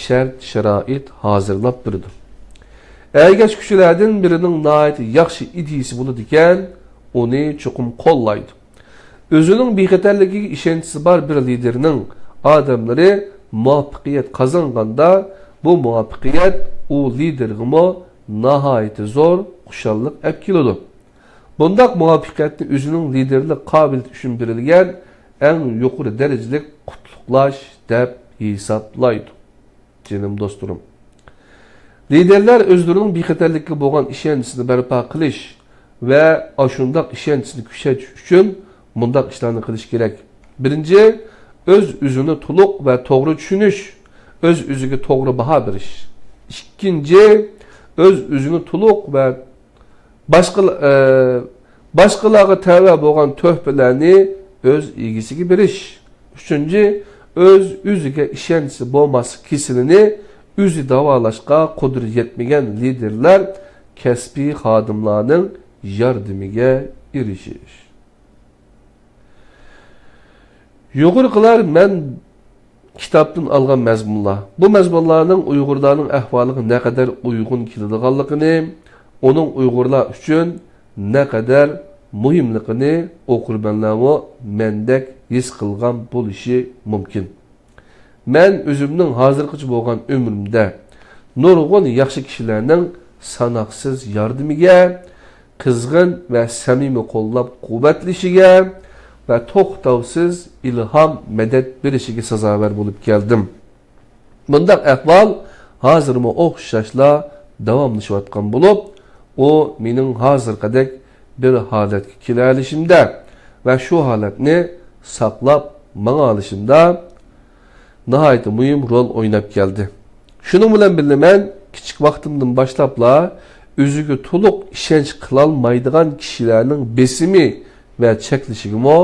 شەرت-شارائىت ھازىرلاپ بېرىدۇ. ئەگەشكۈچىلەردىن بىرىنىڭ ناھايىتى ياخشى ئىدىيىسى بولىدىكەن، ئۇنى چوقۇم قوللايدۇ. ئۆزىنىڭ بىخەتەرلىكىگە ئىشەنچىسى بار بىر لىدېرنىڭ ئادەملىرى مۇۋەپپەقىيەت قازانغاندا، بۇ مۇۋەپپەقىيەت ئۇ لىدېرغىمۇ ناھايىتى زور خۇشاللىق ئەپ كېلىدۇ. بۇنداق مۇۋەپپەقىيەتنى ئۆزىنىڭ لىدېرلىق قابىلىيىتى ئۈچۈن بېرىلگەن ئەڭ يۇقىرى دەرىجىلىك قۇتلۇقلاش دەپ ھېسابلايدۇ. جېنىم دوستلىرىم، لىدېرلەر ئۆزلىرىنىڭ بىخەتەرلىككە بولغان ئىشەنچىسىنى بەرپا قىلىش ۋە ئاشۇنداق ئىشەنچىسىنى كۈچەيتىش ئۈچۈن مۇنداق ئىشلارنى قىلىش كېرەك. بىرىنچى، ئۆز-ئۆزىنى تولۇق ۋە توغرا چۈشىنىش، ئۆز-ئۆزىگە توغرا باھا بېرىش. ئىككىنچى، ئۆز-ئۆزىنى تولۇق ۋە باشقىلا-، ئە، باشقىلارغا تەۋە بولغان تۆھپىلەرنى ئۆز ئىگىسىگە بېرىش. ئۈچىنچى، ئۆز-ئۆزىگە ئىشەنچىسى بولماسلىق كېسىلىنى ئۆزى داۋالاشقا قۇدرىتى يەتمىگەن لىدېرلار كەسپىي خادىملارنىڭ ياردىمىگە ئېرىشىش. يۇقىرىقىلار مەن كىتابتىن ئالغان مەزمۇنلار. بۇ مەزمۇنلارنىڭ ئۇيغۇرلارنىڭ ئەھۋالىغا نەقەدەر ئۇيغۇن كېلىدىغانلىقىنى، ئۇنىڭ ئۇيغۇرلار ئۈچۈن نەقەدەر مۇھىملىقىنى ئوقۇرمەنلەرمۇ مەندەك ھېس قىلغان بولۇشى مۇمكىن. مەن ئۆزۈمنىڭ ھازىرغىچە بولغان ئۆمرۈمدە نۇرغۇن ياخشى كىشىلەرنىڭ ساناقسىز ياردىمىگە، قىزغىن ۋە سەمىمىي قوللاپ-قۇۋۋەتلىشىگە ۋە توختاۋسىز ئىلھام، مەدەت بېرىشىگە سازاۋەر بولۇپ كەلدىم. بۇنداق ئەھۋال ھازىرمۇ ئوخشاشلا داۋاملىشىۋاتقان بولۇپ، ئۇ مېنىڭ ھازىرقىدەك بىر ھالەتكە كېلەلىشىمدە ۋە شۇ ھالەتنى ساقلاپ ماڭالىشىمدا ناھايىتى مۇھىم رول ئويناپ كەلدى. شۇنىڭ بىلەن بىللە، مەن كىچىك ۋاقتىمدىن باشلاپلا ئۆزىگە تولۇق ئىشەنچ قىلالمايدىغان كىشىلەرنىڭ بېسىمى ۋە چەكلىشىگىمۇ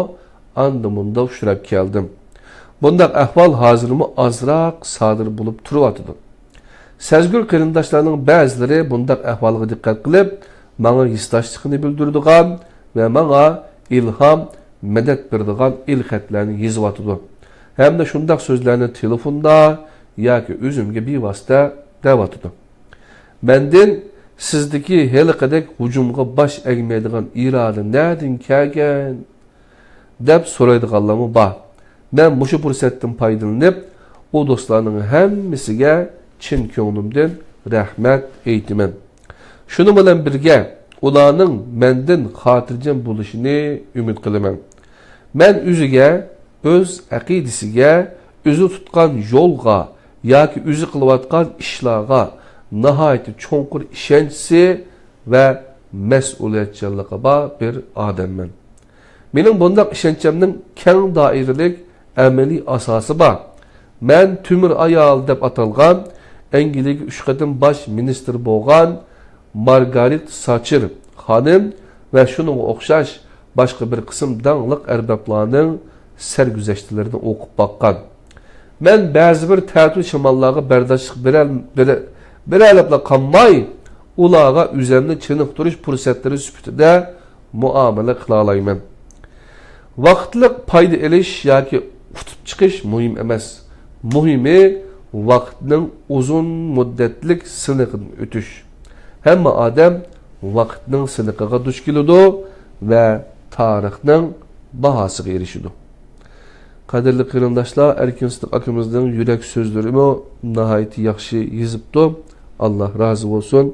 ئاندا-مۇندا ئۇچراپ كەلدىم. بۇنداق ئەھۋال ھازىرمۇ ئازراق سادىر بولۇپ تۇرۇۋاتىدۇ. سەزگۈر قېرىنداشلارنىڭ بەزىلىرى بۇنداق ئەھۋالغا دىققەت قىلىپ، ماڭا ھېسداشلىقىنى بىلدۈرىدىغان ۋە ماڭا ئىلھام، مەدەت بېرىدىغان ئېلخەتلەرنى يېزىۋاتىدۇ. ھەمدە شۇنداق سۆزلەرنى تېلېفوندا ياكى ئۆزۈمگە بىۋاسىتە دەۋاتىدۇ. مەندىن «سىزدىكى ھېلىقىدەك ھۇجۇمغا باش ئەگمەيدىغان ئىرادە نەدىن كەلگەن؟» دەپ سورايدىغانلارمۇ بار. مەن مۇشۇ پۇرسەتتىن پايدىلىنىپ، ئۇ دوستلارنىڭ ھەممىسىگە چىن كۆڭلۈمدىن رەھمەت ئېيتىمەن. شۇنىڭ بىلەن بىرگە، ئۇلارنىڭ مەندىن خاتىرجەم بولۇشىنى ئۈمىد قىلىمەن. مەن ئۆزىگە، ئۆز ئەقىدىسىگە، ئۆزى تۇتقان يولغا ياكى ئۆزى قىلىۋاتقان ئىشلارغا ناھايىتى چوڭقۇر ئىشەنچىسى ۋە مەسئۇلىيەتچانلىقى بار بىر ئادەممەن. مېنىڭ بۇنداق ئىشەنچىمنىڭ كەڭ دائىرىلىك ئەمەلىي ئاساسى بار. مەن تۆمۈر ئايال دەپ ئاتالغان، ئەنگلىيەگە ئۈچ قېتىم باش مىنىستىر بولغان مارگارىت ساتچېر خانىم ۋە شۇنىڭغا ئوخشاش باشقا بىر قىسىم داڭلىق ئەربابلارنىڭ سەرگۈزەشتلىرىنى ئوقۇپ باققان. مەن بەزى بىر تەتۈر شاماللارغا بەرداشلىق بېرەل-، بېرە-، بېرەلەپلا قالماي، ئۇلارغا ئۆزۈمنى چېنىقتۇرۇش پۇرسەتلىرى سۈپىتىدە مۇئامىلە قىلالايمەن. ۋاقىتلىق پايدا ئېلىش ياكى ئۇتۇپ چىقىش مۇھىم ئەمەس. مۇھىمى ۋاقىتنىڭ ئۇزۇن مۇددەتلىك سىنىقىدىن ئۆتۈش. ھەممە ئادەم ۋاقىتنىڭ سىنىقىغا دۇچ كېلىدۇ ۋە تارىخنىڭ باھاسىغا ئېرىشىدۇ. قەدىرلىك قېرىنداشلار، ئەركىن سىدىق ئاكىمىزنىڭ يۈرەك سۆزلىرىمۇ ناھايىتى ياخشى يېزىپتۇ. ئاللا رازى بولسۇن.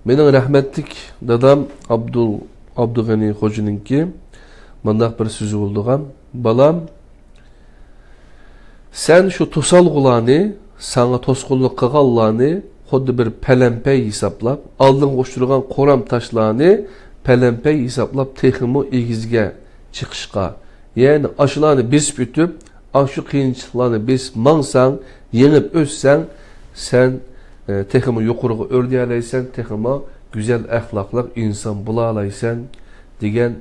مېنىڭ رەھمەتلىك دادام ئابدۇل-، ئابدۇغېنى خوجىنىڭكى مۇنداق بىر سۆزى بولىدىغان: «بالام، سەن شۇ توسالغۇلارنى، ساڭا توسقۇنلۇق قىلغانلارنى خۇددى بىر پەلەمپەي ھېسابلاپ، ئالدىڭغا ئۇچرىغان قورام تاشلارنى پەلەمپەي ھېسابلاپ تېخىمۇ ئېگىزگە چىقىشقا، يەنى ئاشۇلارنى بېسىپ ئۆتۈپ، ئاشۇ قىيىنچىلىقلارنى بېسىپ ماڭساڭ، يېڭىپ ئۆتسەڭ، سەن، ئە، تېخىمۇ يۇقىرىغا ئۆرلىيەلەيسەن، تېخىمۇ گۈزەل ئەخلاقلىق ئىنسان بولالايسەن» دېگەن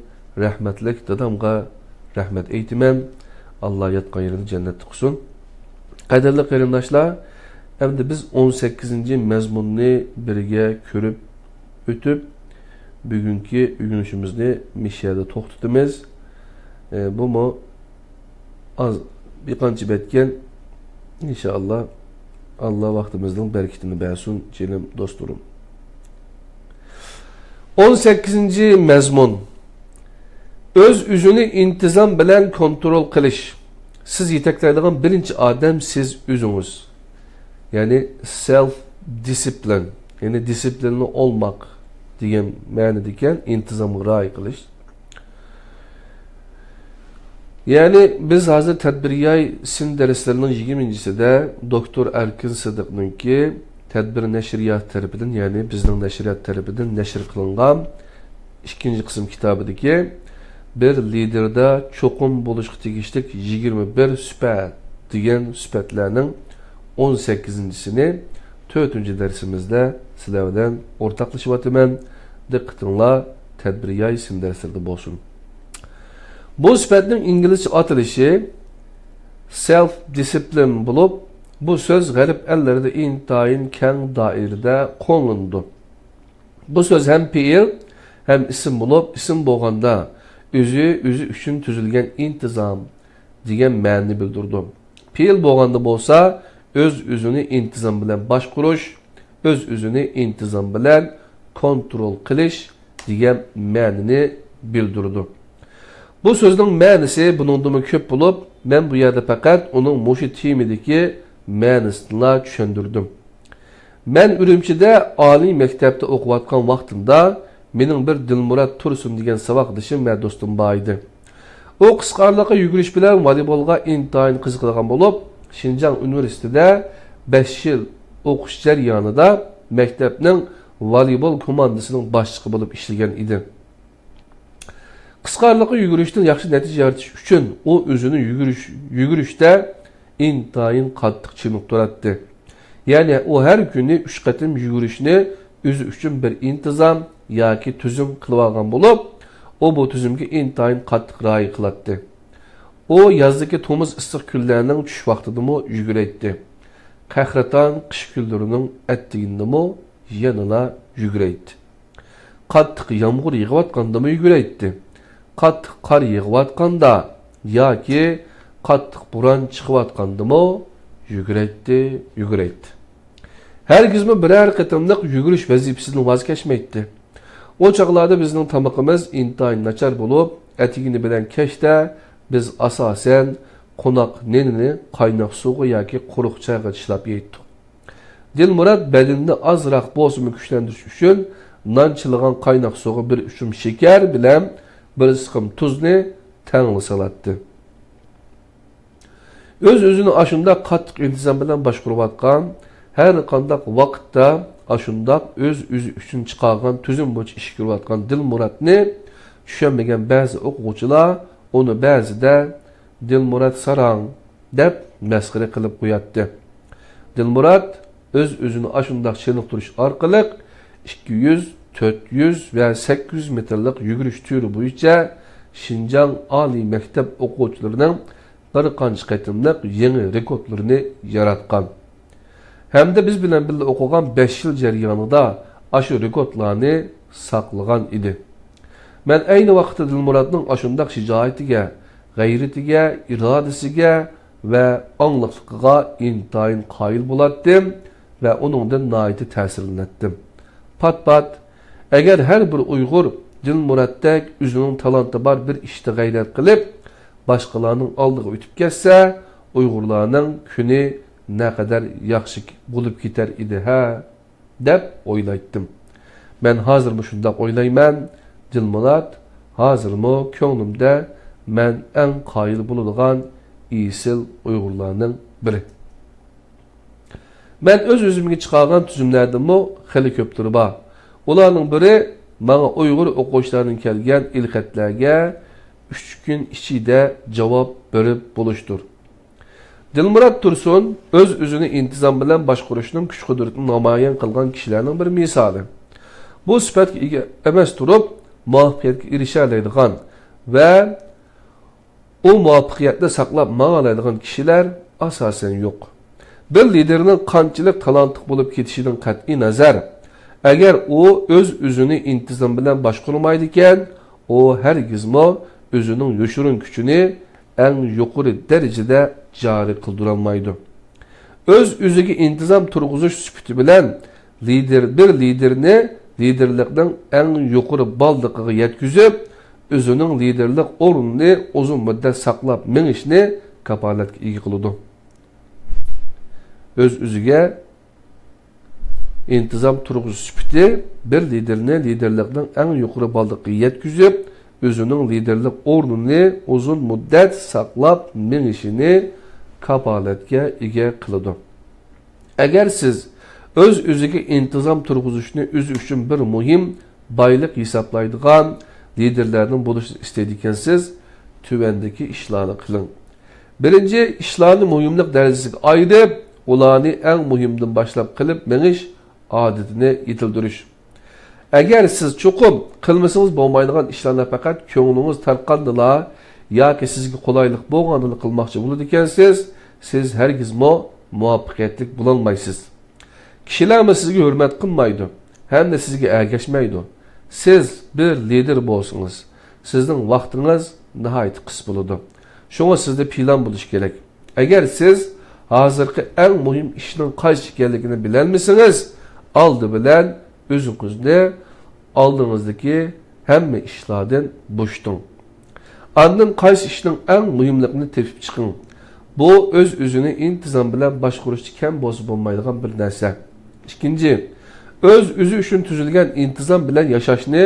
رەھمەتلىك دادامغا رەھمەت ئېيتىمەن. ئاللا ياتقان يېرىنى جەننەتتە قىلسۇن. قەدىرلىك قېرىنداشلار، ئەمدى بىز ئون سەككىزىنچى مەزمۇننى بىرگە كۆرۈپ ئۆتۈپ، بۈگۈنكى ئۆگىنىشىمىزنى مۇشۇ يەردە توختىتىمىز. ئە، بۇمۇ ئاز، بىر قانچە بەتكەن. ئىنشائاللا، ئاللا ۋاقتىمىزنىڭ بەرىكىتىنى بەرسۇن، جېنىم دوستلىرىم. ئون سەككىزىنچى مەزمۇن. ئۆز-ئۆزىنى ئىنتىزام بىلەن كونترول قىلىش. سىز يېتەكلەيدىغان بىرىنچى ئادەم سىز ئۆزىڭىز. يەنى سېلف دىسسىپلىن. يەنى دىسسىپلىنلىق بولماق دېگەن مەنىدىكەن، ئىنتىزامغا رىئايە قىلىش. يەنى بىز ھازىر تەدبىر ياي سىن دەرسلىرىنىڭ يىگىرمىنچىسىدە دوكتور ئەركىن سىدىقنىڭكى تەدبىر نەشرىيات تەرىپىدىن، يەنى بىزنىڭ نەشرىيات تەرىپىدىن نەشر قىلىنغان ئىككىنچى قىسىم كىتابىدىكى بىر لىدېردا چوقۇم بولۇشقا تېگىشلىك يىگىرمە بىر سۈپەت دېگەن سۈپەتلەرنىڭ ئون سەككىزىنچىسىنى تۆتىنچى دەرسىمىزدە سىلەر بىلەن ئورتاقلىشىۋاتىمەن. دىققىتىڭلار تەدبىر ياي سىن دەرسلىرىدە بولسۇن. بۇ سۈپەتنىڭ ئىنگلىزچە ئاتىلىشى سېلف دىسسىپلىن بولۇپ، بۇ سۆز غەرب ئەللىرىدە ئىنتايىن كەڭ دائىرىدە قوللىنىلىدۇ. بۇ سۆز ھەم پېئىل، ھەم ئىسىم بولۇپ، ئىسىم بولغاندا ئۆزى، ئۆزى ئۈچۈن تۈزۈلگەن ئىنتىزام دېگەن مەنىنى بىلدۈرىدۇ. پېئىل بولغاندا بولسا ئۆز-ئۆزىنى ئىنتىزام بىلەن باشقۇرۇش، ئۆز-ئۆزىنى ئىنتىزام بىلەن كونترول قىلىش دېگەن مەنىنى بىلدۈرىدۇ. بۇ سۆزنىڭ مەنىسى بۇنىڭدىنمۇ كۆپ بولۇپ، مەن بۇ يەردە پەقەت ئۇنىڭ مۇشۇ تېمىدىكى مەنىسىنىلا چۈشەندۈردۈم. مەن ئۈرۈمچىدە ئالىي مەكتەپتە ئوقۇۋاتقان ۋاقتىمدا مېنىڭ بىر دىلمۇرات تۇرسۇن دېگەن ساۋاقدىشىم ۋە دوستۇم بار ئىدى. ئۇ قىسقا ئارىلىققا يۈگۈرۈش بىلەن ۋالىبولغا ئىنتايىن قىزىقىدىغان بولۇپ، شىنجاڭ ئۇنىۋېرسىتېتىدا بەش يىل ئوقۇش جەريانىدا مەكتەپنىڭ ۋالىبول كوماندىسىنىڭ باشلىقى بولۇپ ئىشلىگەن ئىدى. قىسقا ئارىلىققا يۈگۈرۈشتىن ياخشى نەتىجە يارىتىش ئۈچۈن ئۇ ئۆزىنى يۈگۈرۈش، يۈگۈرۈشتە ئىنتايىن قاتتىق چېنىقتۇراتتى. يەنى ئۇ ھەر كۈنى ئۈچ قېتىم يۈگۈرۈشنى ئۆزى ئۈچۈن بىر ئىنتىزام ياكى تۈزۈم قىلىۋالغان بولۇپ، ئۇ بۇ تۈزۈمگە ئىنتايىن قاتتىق رىئايە قىلاتتى. ئۇ يازدىكى تومۇز ئىسسىق كۈنلەرنىڭ چۈش ۋاقتىدىمۇ يۈگۈرەيتتى. قەھرىتان قىش كۈنلىرىنىڭ ئەتىگىنىدىمۇ يەنىلا يۈگۈرەيتتى. قاتتىق يامغۇر يېغىۋاتقاندىمۇ يۈگۈرەيتتى. قاتتىق قار يېغىۋاتقاندا ياكى قاتتىق بوران چىقىۋاتقاندىمۇ يۈگۈرەيتتى، يۈگۈرەيتتى. ھەرگىزمۇ بىرەر قېتىملىق يۈگۈرۈش ۋەزىپىسىدىن ۋاز كەچمەيتتى. ئۇ چاغلاردا بىزنىڭ تامىقىمىز ئىنتايىن ناچار بولۇپ، ئەتىگىنى بىلەن كەچتە بىز ئاساسەن قوناق نېنىنى قايناق سۇغا ياكى قۇرۇق چايغا چىلاپ يەيتتۇق. دىلمۇرات بەدىنىنى ئازراق بولسىمۇ كۈچلەندۈرۈش ئۈچۈن نان چىلىغان قايناق سۇغا بىر ئۇچۇم شېكەر بىلەن بىر سىقىم تۇزنى تەڭلا سالاتتى. ئۆز-ئۆزىنى ئاشۇنداق قاتتىق ئىنتىزام بىلەن باشقۇرۇۋاتقان، ھەر قانداق ۋاقىتتا ئاشۇنداق ئۆز-ئۆزى ئۈچۈن چىقارغان تۈزۈم بويىچە ئىش كۆرۈۋاتقان دىلمۇراتنى چۈشەنمىگەن بەزى ئوقۇغۇچىلار ئۇنى بەزىدە دىلمۇرات ساراڭ دەپ مەسخىرە قىلىپ قوياتتى. دىلمۇرات ئۆز-ئۆزىنى ئاشۇنداق چېنىقتۇرۇش ئارقىلىق ئىككى يۈز، تۆت يۈز ۋە سەككىز يۈز مېتىرلىق يۈگۈرۈش تۈرى بويىچە شىنجاڭ ئالىي مەكتەپ ئوقۇغۇچىلىرىنىڭ بىر قانچە قېتىملىق يېڭى رېكورتلىرىنى ياراتقان. ھەمدە بىز بىلەن بىللە ئوقۇغان بەش يىل جەريانىدا ئاشۇ رېكورتلارنى ساقلىغان ئىدى. مەن ئەينى ۋاقىتتا دىلمۇراتنىڭ ئاشۇنداق شىجائىتىگە، غەيرىتىگە، ئىرادىسىگە ۋە ئاڭلىقلىقىغا ئىنتايىن قايىل بولاتتىم ۋە ئۇنىڭدىن ناھايىتى تەسىرلىنەتتىم. پات-پات، ئەگەر ھەر بىر ئۇيغۇر دىلمۇراتتەك ئۆزىنىڭ تالانتى بار بىر ئىشتا غەيرەت قىلىپ، باشقىلارنىڭ ئالدىغا ئۆتۈپ كەتسە، ئۇيغۇرلارنىڭ كۈنى نەقەدەر ياخشى بولۇپ كېتەر ئىدى ھە، دەپ ئويلايتتىم. مەن ھازىرمۇ شۇنداق ئويلايمەن، دىلمۇرات ھازىرمۇ كۆڭلۈمدە مەن ئەڭ قايىل بولىدىغان ئېسىل ئۇيغۇرلارنىڭ بىرى. مەن ئۆز-ئۆزۈمگە چىقارغان تۈزۈملەردىنمۇ خېلى كۆپلىرى بار. ئۇلارنىڭ بىرى ماڭا ئۇيغۇر ئوقۇغۇچىلاردىن كەلگەن ئېلخەتلەرگە ئۈچ كۈن ئىچىدە جاۋاب بېرىپ بولۇشتۇر. دىلمۇرات تۇرسۇن ئۆز-ئۆزىنى ئىنتىزام بىلەن باشقۇرۇشنىڭ كۈچ-قۇدرىتىنى نامايان قىلغان كىشىلەرنىڭ بىر مىسالى. بۇ سۈپەتكە ئىگە ئەمەس تۇرۇپ، مۇۋەپپەقىيەتكە ئېرىشەلەيدىغان ۋە ئۇ مۇۋەپپەقىيەتنى ساقلاپ ماڭالايدىغان كىشىلەر ئاساسەن يوق. بىر لىدېرنىڭ قانچىلىك تالانتلىق بولۇپ كېتىشىدىن قەتئىينەزەر، ئەگەر ئۇ ئۆز-ئۆزىنى ئىنتىزام بىلەن باشقۇرمايدىكەن، ئۇ ھەرگىزمۇ ئۆزىنىڭ يوشۇرۇن كۈچىنى ئەڭ يۇقىرى دەرىجىدە جارى قىلدۇرالمايدۇ. ئۆز-ئۆزىگە ئىنتىزام تۇرغۇزۇش سۈپىتى بىلەن لىدېر، بىر لىدېرنى لىدېرلىقنىڭ ئەڭ يۇقىرى بالدىقىغا يەتكۈزۈپ، ئۆزىنىڭ لىدېرلىق ئورنىنى ئۇزۇن مۇددەت ساقلاپ مېڭىشنى كاپالەتكە ئىگە قىلىدۇ. ئۆز-ئۆزىگە ئىنتىزام تۇرغۇزۇش سۈپىتى بىر لىدېرنى لىدېرلىقنىڭ ئەڭ يۇقىرى بالدىقىغا يەتكۈزۈپ، ئۆزىنىڭ لىدېرلىق ئورنىنى ئۇزۇن مۇددەت ساقلاپ مېڭىشىنى كاپالەتكە ئىگە قىلىدۇ. ئەگەر سىز ئۆز-ئۆزىگە ئىنتىزام تۇرغۇزۇشنى ئۆزى ئۈچۈن بىر مۇھىم بايلىق ھېسابلايدىغان لىدېرلەردىن بولۇشنى ئىستەيدىكەنسىز، تۆۋەندىكى ئىشلارنى قىلىڭ. بىرىنچى، ئىشلارنى مۇھىملىق دەرىجىسىگە ئايرىپ، ئۇلارنى ئەڭ مۇھىمدىن باشلاپ قىلىپ مېڭىش ئادىتىنى يېتىلدۈرۈش. ئەگەر سىز چوقۇم قىلمىسىڭىز بولمايدىغان ئىشلارنى پەقەت كۆڭلىڭىز تارتقاندىلا ياكى سىزگە قولايلىق بولغاندىلا قىلماقچى بولىدىكەنسىز، سىز ھەرگىزمۇ مۇۋەپپەقىيەتلىك بولالمايسىز. كىشىلەرمۇ سىزگە ھۆرمەت قىلمايدۇ ھەمدە سىزگە ئەگەشمەيدۇ. سىز بىر لىدېر بولسىڭىز، سىزنىڭ ۋاقتىڭىز ناھايىتى قىس بولىدۇ. شۇڭا سىزدە پىلان بولۇشى كېرەك. ئەگەر سىز ھازىرقى ئەڭ مۇھىم ئىشنىڭ قايسى ئىكەنلىكىنى بىلەلمىسىڭىز، ئالدى بىلەن ئۆزىڭىزنى ئالدىڭىزدىكى ھەممە ئىشلاردىن بوشىتىڭ. ئاندىن قايسى ئىشنىڭ ئەڭ مۇھىملىقىنى تېپىپ چىقىڭ. بۇ ئۆز-ئۆزىنى ئىنتىزام بىلەن باشقۇرۇشتا كەم بولسا بولمايدىغان بىر نەرسە. ئىككىنچى، ئۆز-ئۆزى ئۈچۈن تۈزۈلگەن ئىنتىزام بىلەن ياشاشنى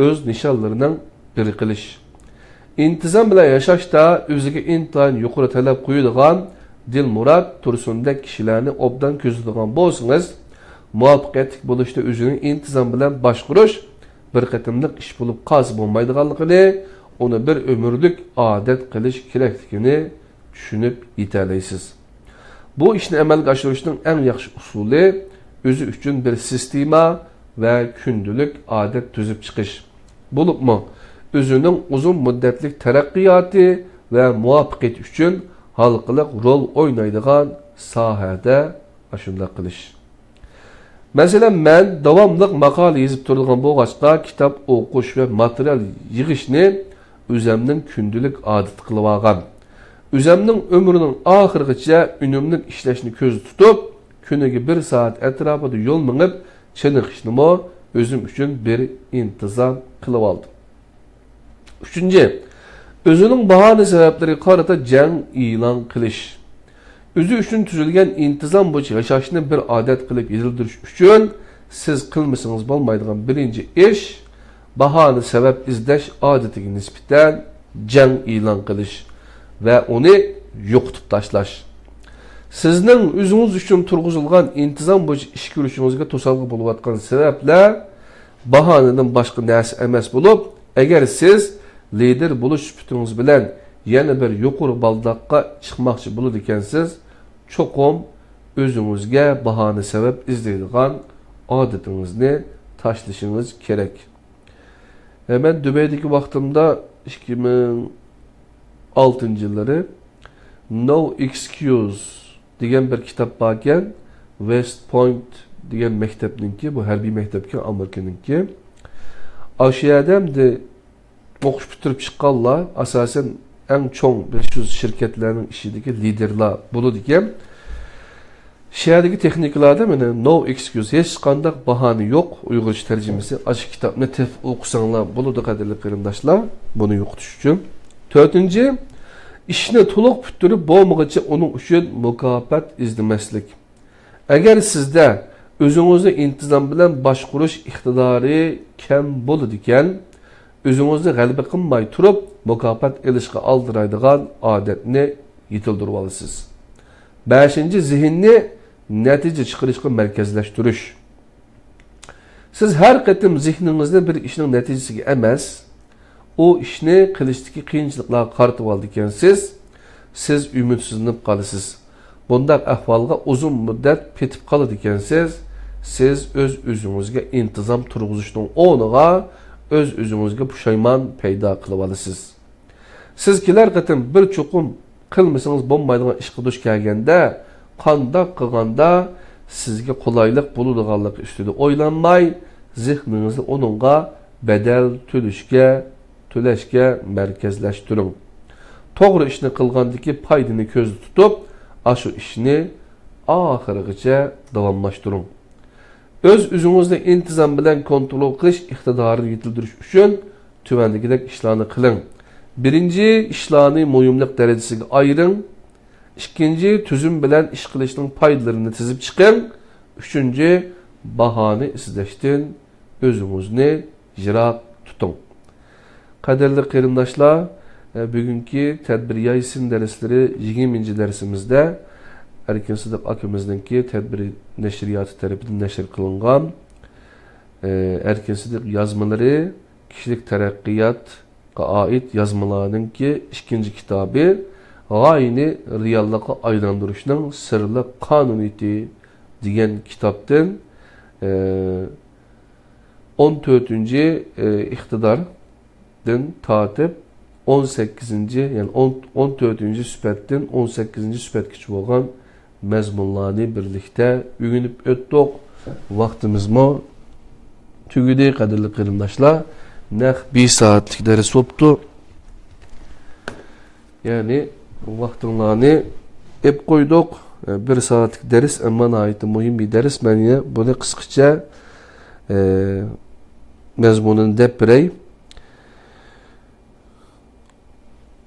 ئۆز نىشانلىرىنىڭ بىرى قىلىش. ئىنتىزام بىلەن ياشاشتا ئۆزىگە ئىنتايىن يۇقىرى تەلەپ قويىدىغان دىلمۇرات تۇرسۇندەك كىشىلەرنى ئوبدان كۆزىتىدىغان بولسىڭىز، مۇۋەپپەقىيەتلىك بولۇشتا ئۆزىنى ئىنتىزام بىلەن باشقۇرۇش بىر قېتىملىق ئىش بولۇپ قالسا بولمايدىغانلىقىنى، ئۇنى بىر ئۆمۈرلۈك ئادەت قىلىش كېرەكلىكىنى چۈشىنىپ يېتەلەيسىز. بۇ ئىشنى ئەمەلگە ئاشۇرۇشنىڭ ئەڭ ياخشى ئۇسۇلى ئۆزى ئۈچۈن بىر سىستېما ۋە كۈندىلىك ئادەت تۈزۈپ چىقىش. بولۇپمۇ ئۆزىنىڭ ئۇزۇن مۇددەتلىك تەرەققىياتى ۋە مۇۋەپپەقىيىتى ئۈچۈن ھالقىلىق رول ئوينايدىغان ساھەدە ئاشۇنداق قىلىش. مەسىلەن، مەن داۋاملىق ماقالە يېزىپ تۇرىدىغان بولغاچقا، كىتاب ئوقۇش ۋە ماتېرىيال يىغىشنى ئۆزەمنىڭ كۈندىلىك ئادىتى قىلىۋالغان. ئۆزەمنىڭ ئۆمرىنىڭ ئاخىرىغىچە ئۈنۈملۈك ئىشلەشنى كۆزدە تۇتۇپ، كۈنىگە بىر سائەت ئەتراپىدا يول مېڭىپ چېنىقىشنىمۇ ئۆزۈم ئۈچۈن بىر ئىنتىزام قىلىۋالدىم. ئۈچىنچى، ئۆزىنىڭ باھانە سەۋەبلىرىگە قارىتا جەڭ ئېلان قىلىش. ئۆزى ئۈچۈن تۈزۈلگەن ئىنتىزام بويىچە ياشاشنى بىر ئادەت قىلىپ يېتىلدۈرۈش ئۈچۈن سىز قىلمىسىڭىز بولمايدىغان بىرىنچى ئىش، باھانە سەۋەب ئىزدەش ئادىتىگە نىسبەتەن جەڭ ئېلان قىلىش ۋە ئۇنى يوقىتىپ تاشلاش. سىزنىڭ ئۆزىڭىز ئۈچۈن تۇرغۇزۇلغان ئىنتىزام بويىچە ئىش كۆرۈشىڭىزگە توسالغۇ بولۇۋاتقان سەۋەبلەر باھانىدىن باشقا نەرسە ئەمەس بولۇپ، ئەگەر سىز لىدېر بولۇش سۈپىتىڭىز بىلەن يەنە بىر يۇقىرى بالداققا چىقماقچى بولىدىكەنسىز، چوقۇم ئۆزىڭىزگە باھانە سەۋەب ئىزدەيدىغان ئادىتىڭىزنى تاشلىشىڭىز كېرەك. ھە، مەن دۇبەيدىكى ۋاقتىمدا ئىككى مىڭ ئالتىنچى يىللىرى No Excuse دېگەن بىر كىتاب باركەن، ۋېست پوينت دېگەن مەكتەپنىڭكى، بۇ ھەربىي مەكتەپكەن ئامېرىكىنىڭكى. ئاشۇ يەردە ئەمدى ئوقۇش پۈتتۈرۈپ چىققانلار، ئاساسەن، ئەڭ چوڭ بەش يۈز شىركەتلەرنىڭ ئىچىدىكى لىدېرلار بولىدىكەن. شەھەردىكى تېخنىكلاردا مانا No Excuse، ھېچقانداق باھانە يوق، ئۇيغۇرچە تەرجىمىسى. ئاشۇ كىتابنى تېپىپ ئوقۇساڭلار بولىدۇ، قەدىرلىك قېرىنداشلار، بۇنى يوقىتىش ئۈچۈن. تۆتىنچى، ئىشنى تولۇق پۈتتۈرۈپ بولمىغۇچە ئۇنىڭ ئۈچۈن مۇكاپات ئىزدىمەسلىك. ئەگەر سىزدە ئۆزىڭىزنى ئىنتىزام بىلەن باشقۇرۇش ئىقتىدارى كەم بولىدىكەن، ئۆزىڭىزنى غەلىبە قىلماي تۇرۇپ، مۇكاپات ئېلىشقا ئالدىرايدىغان ئادەتنى يېتىلدۈرۈۋالىسىز. بەشىنچى، زېھىننى نەتىجە چىقىرىشقا مەركەزلەشتۈرۈش. سىز ھەر قېتىم زېھنىڭىزنى بىر ئىشنىڭ نەتىجىسىگە ئەمەس، ئۇ ئىشنى قىلىشتىكى قىيىنچىلىقلارغا قارىتىۋالىدىكەنسىز، سىز ئۈمىدسىزلىنىپ قالىسىز. بۇنداق ئەھۋالغا ئۇزۇن مۇددەت پېتىپ قالىدىكەنسىز، سىز ئۆز-ئۆزىڭىزگە ئىنتىزام تۇرغۇزۇشنىڭ ئورنىغا ئۆز-ئۆزىڭىزگە پۇشايمان پەيدا قىلىۋالىسىز. سىز كېلەر قېتىم بىر چوقۇم قىلمىسىڭىز بولمايدىغان ئىشقا دۇچ كەلگەندە، قانداق قىلغاندا سىزگە قولايلىق بولىدىغانلىقى ئۈستىدە ئويلانماي، زېھنىڭىزنى ئۇنىڭغا بەدەل تۆلىشىگە، تۆلەشكە مەركەزلەشتۈرۈڭ. توغرا ئىشنى قىلغاندىكى پايدىنى كۆزدە تۇتۇپ، ئاشۇ ئىشنى ئاخىرىغىچە داۋاملاشتۇرۇڭ. ئۆز-ئۆزىڭىزنى ئىنتىزام بىلەن كونترول قىلىش ئىقتىدارىنى يېتىلدۈرۈش ئۈچۈن تۆۋەندىكىدەك ئىشلارنى قىلىڭ. بىرىنچى، ئىشلارنى مۇھىملىق دەرىجىسىگە ئايرىڭ. ئىككىنچى، تۈزۈم بىلەن ئىش قىلىشنىڭ پايدىلىرىنى تىزىپ چىقىڭ. ئۈچىنچى، باھانى ئىزدەشتىن ئۆزىڭىزنى يىراق تۇتۇڭ. قەدىرلىك قېرىنداشلار، بۈگۈنكى تەدبىر يايسىن دەرسلىرى يىگىرمىنچى دەرسىمىزدە ئەركىن سىدىق ئاكىمىزنىڭكى تەدبىر نەشرىياتى تەرىپىدىن نەشر قىلىنغان ئەركىن سىدىق يازمىلىرى، كىشىلىك تەرەققىياتقا ئائىت يازمىلارنىڭكى ئىككىنچى كىتابى، غايىنى رېئاللىققا ئايلاندۇرۇشنىڭ سىرلىق قانۇنىيىتى دېگەن كىتابتىن، ئون تۆتىنچى، ئى، ئىقتىداردىن تارتىپ ئون سەككىزىنچى، يەنى ئون، ئون تۆتىنچى سۈپەتتىن ئون سەككىزىنچى سۈپەتكىچە بولغان مەزمۇنلارنى بىرلىكتە ئۆگىنىپ ئۆتتۇق. ۋاقتىمىزمۇ تۈگىدى، قەدىرلىك قېرىنداشلار. نەق بىر سائەتلىك دەرس بوپتۇ. يەنى ۋاقتىڭلارنى ئېپ قويدۇق. بىر سائەتلىك دەرس، ئەمما ناھايىتى مۇھىم بىر دەرس. مەن يەنە بۇنى قىسقىچە، ئە، مەزمۇنىنى دەپ بېرەي.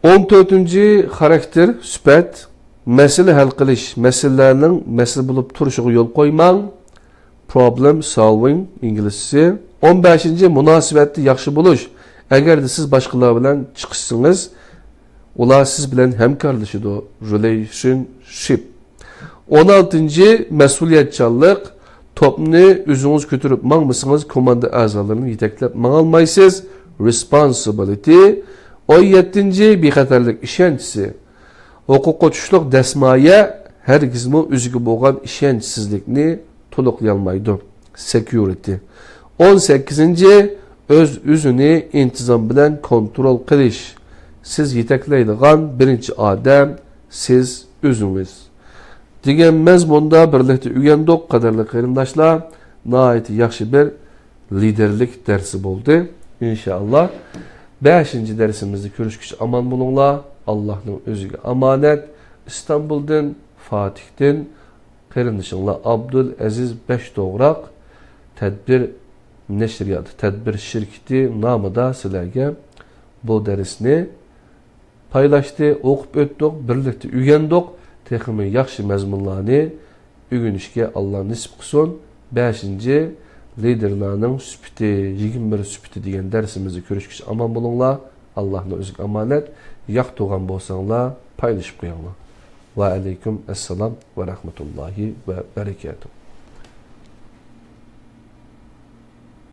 ئون تۆتىنچى خاراكتېر، سۈپەت، مەسىلە ھەل قىلىش، مەسىلىلەرنىڭ مەسىلە بولۇپ تۇرۇشىغا يول قويماڭ. Problem solving ئىنگلىزچىسى. ئون بەشىنچى، مۇناسىۋەتتە ياخشى بولۇش. ئەگەردە سىز باشقىلار بىلەن چىقىشسىڭىز، ئۇلار سىز بىلەن ھەمكارلىشىدۇ. Relationship. ئون ئالتىنچى، مەسئۇلىيەتچانلىق. توپنى ئۆزىڭىز كۆتۈرۈپ ماڭمىسىڭىز، كوماندا ئەزالىرىنى يېتەكلەپ ماڭالمايسىز. Responsibility. ئون يەتتىنچى، بىخەتەرلىك ئىشەنچىسى. ھوقۇققا تۇشلۇق دەسمايە ھەرگىزمۇ ئۆزىگە بولغان ئىشەنچسىزلىكنى تولۇقلىيالمايدۇ. Security. ئون سەككىزىنچى، ئۆز-ئۆزىنى ئىنتىزام بىلەن كونترول قىلىش. سىز يېتەكلەيدىغان بىرىنچى ئادەم سىز ئۆزىڭىز. دېگەن مەزمۇندا بىرلىكتە ئۆگەندۇق، قەدىرلىك قېرىنداشلار. ناھايىتى ياخشى بىر لىدېرلىك دەرسى بولدى. ئىنشائاللا، بەشىنچى دەرسىمىزدە كۆرۈشكىچە ئامان بولۇڭلار. ئاللاھنىڭ ئۆزىگە ئامانەت. ئىستانبۇلدىن، فاتىھتىن قېرىندىشىڭلار ئابدۇل ئەزىز بەش توغراق تەدبىر نەشرىياتى، تەدبىر شىركىتى نامىدا سىلەرگە بۇ دەرسنى پايلاشتى، ئوقۇپ ئۆتتۇق، بىرلىكتە ئۆگەندۇق. تېخىمۇ ياخشى مەزمۇنلارنى ئۆگىنىشكە ئاللا نېسىپ قىلسۇن. بەشىنچى، لىدېرلارنىڭ سۈپىتى، يىگىرمە بىر سۈپىتى دېگەن دەرسىمىزدە كۆرۈشكىچە ئامان بولۇڭلار. ئاللاھنىڭ ئۆزىگە ئامانەت. ياقتۇرغان بولساڭلار، پايلىشىپ قويۇڭلار. ۋەئەلەيكۇم ئەسسالام ۋە رەھمەتۇللاھى ۋە بەرىكاتۇھ.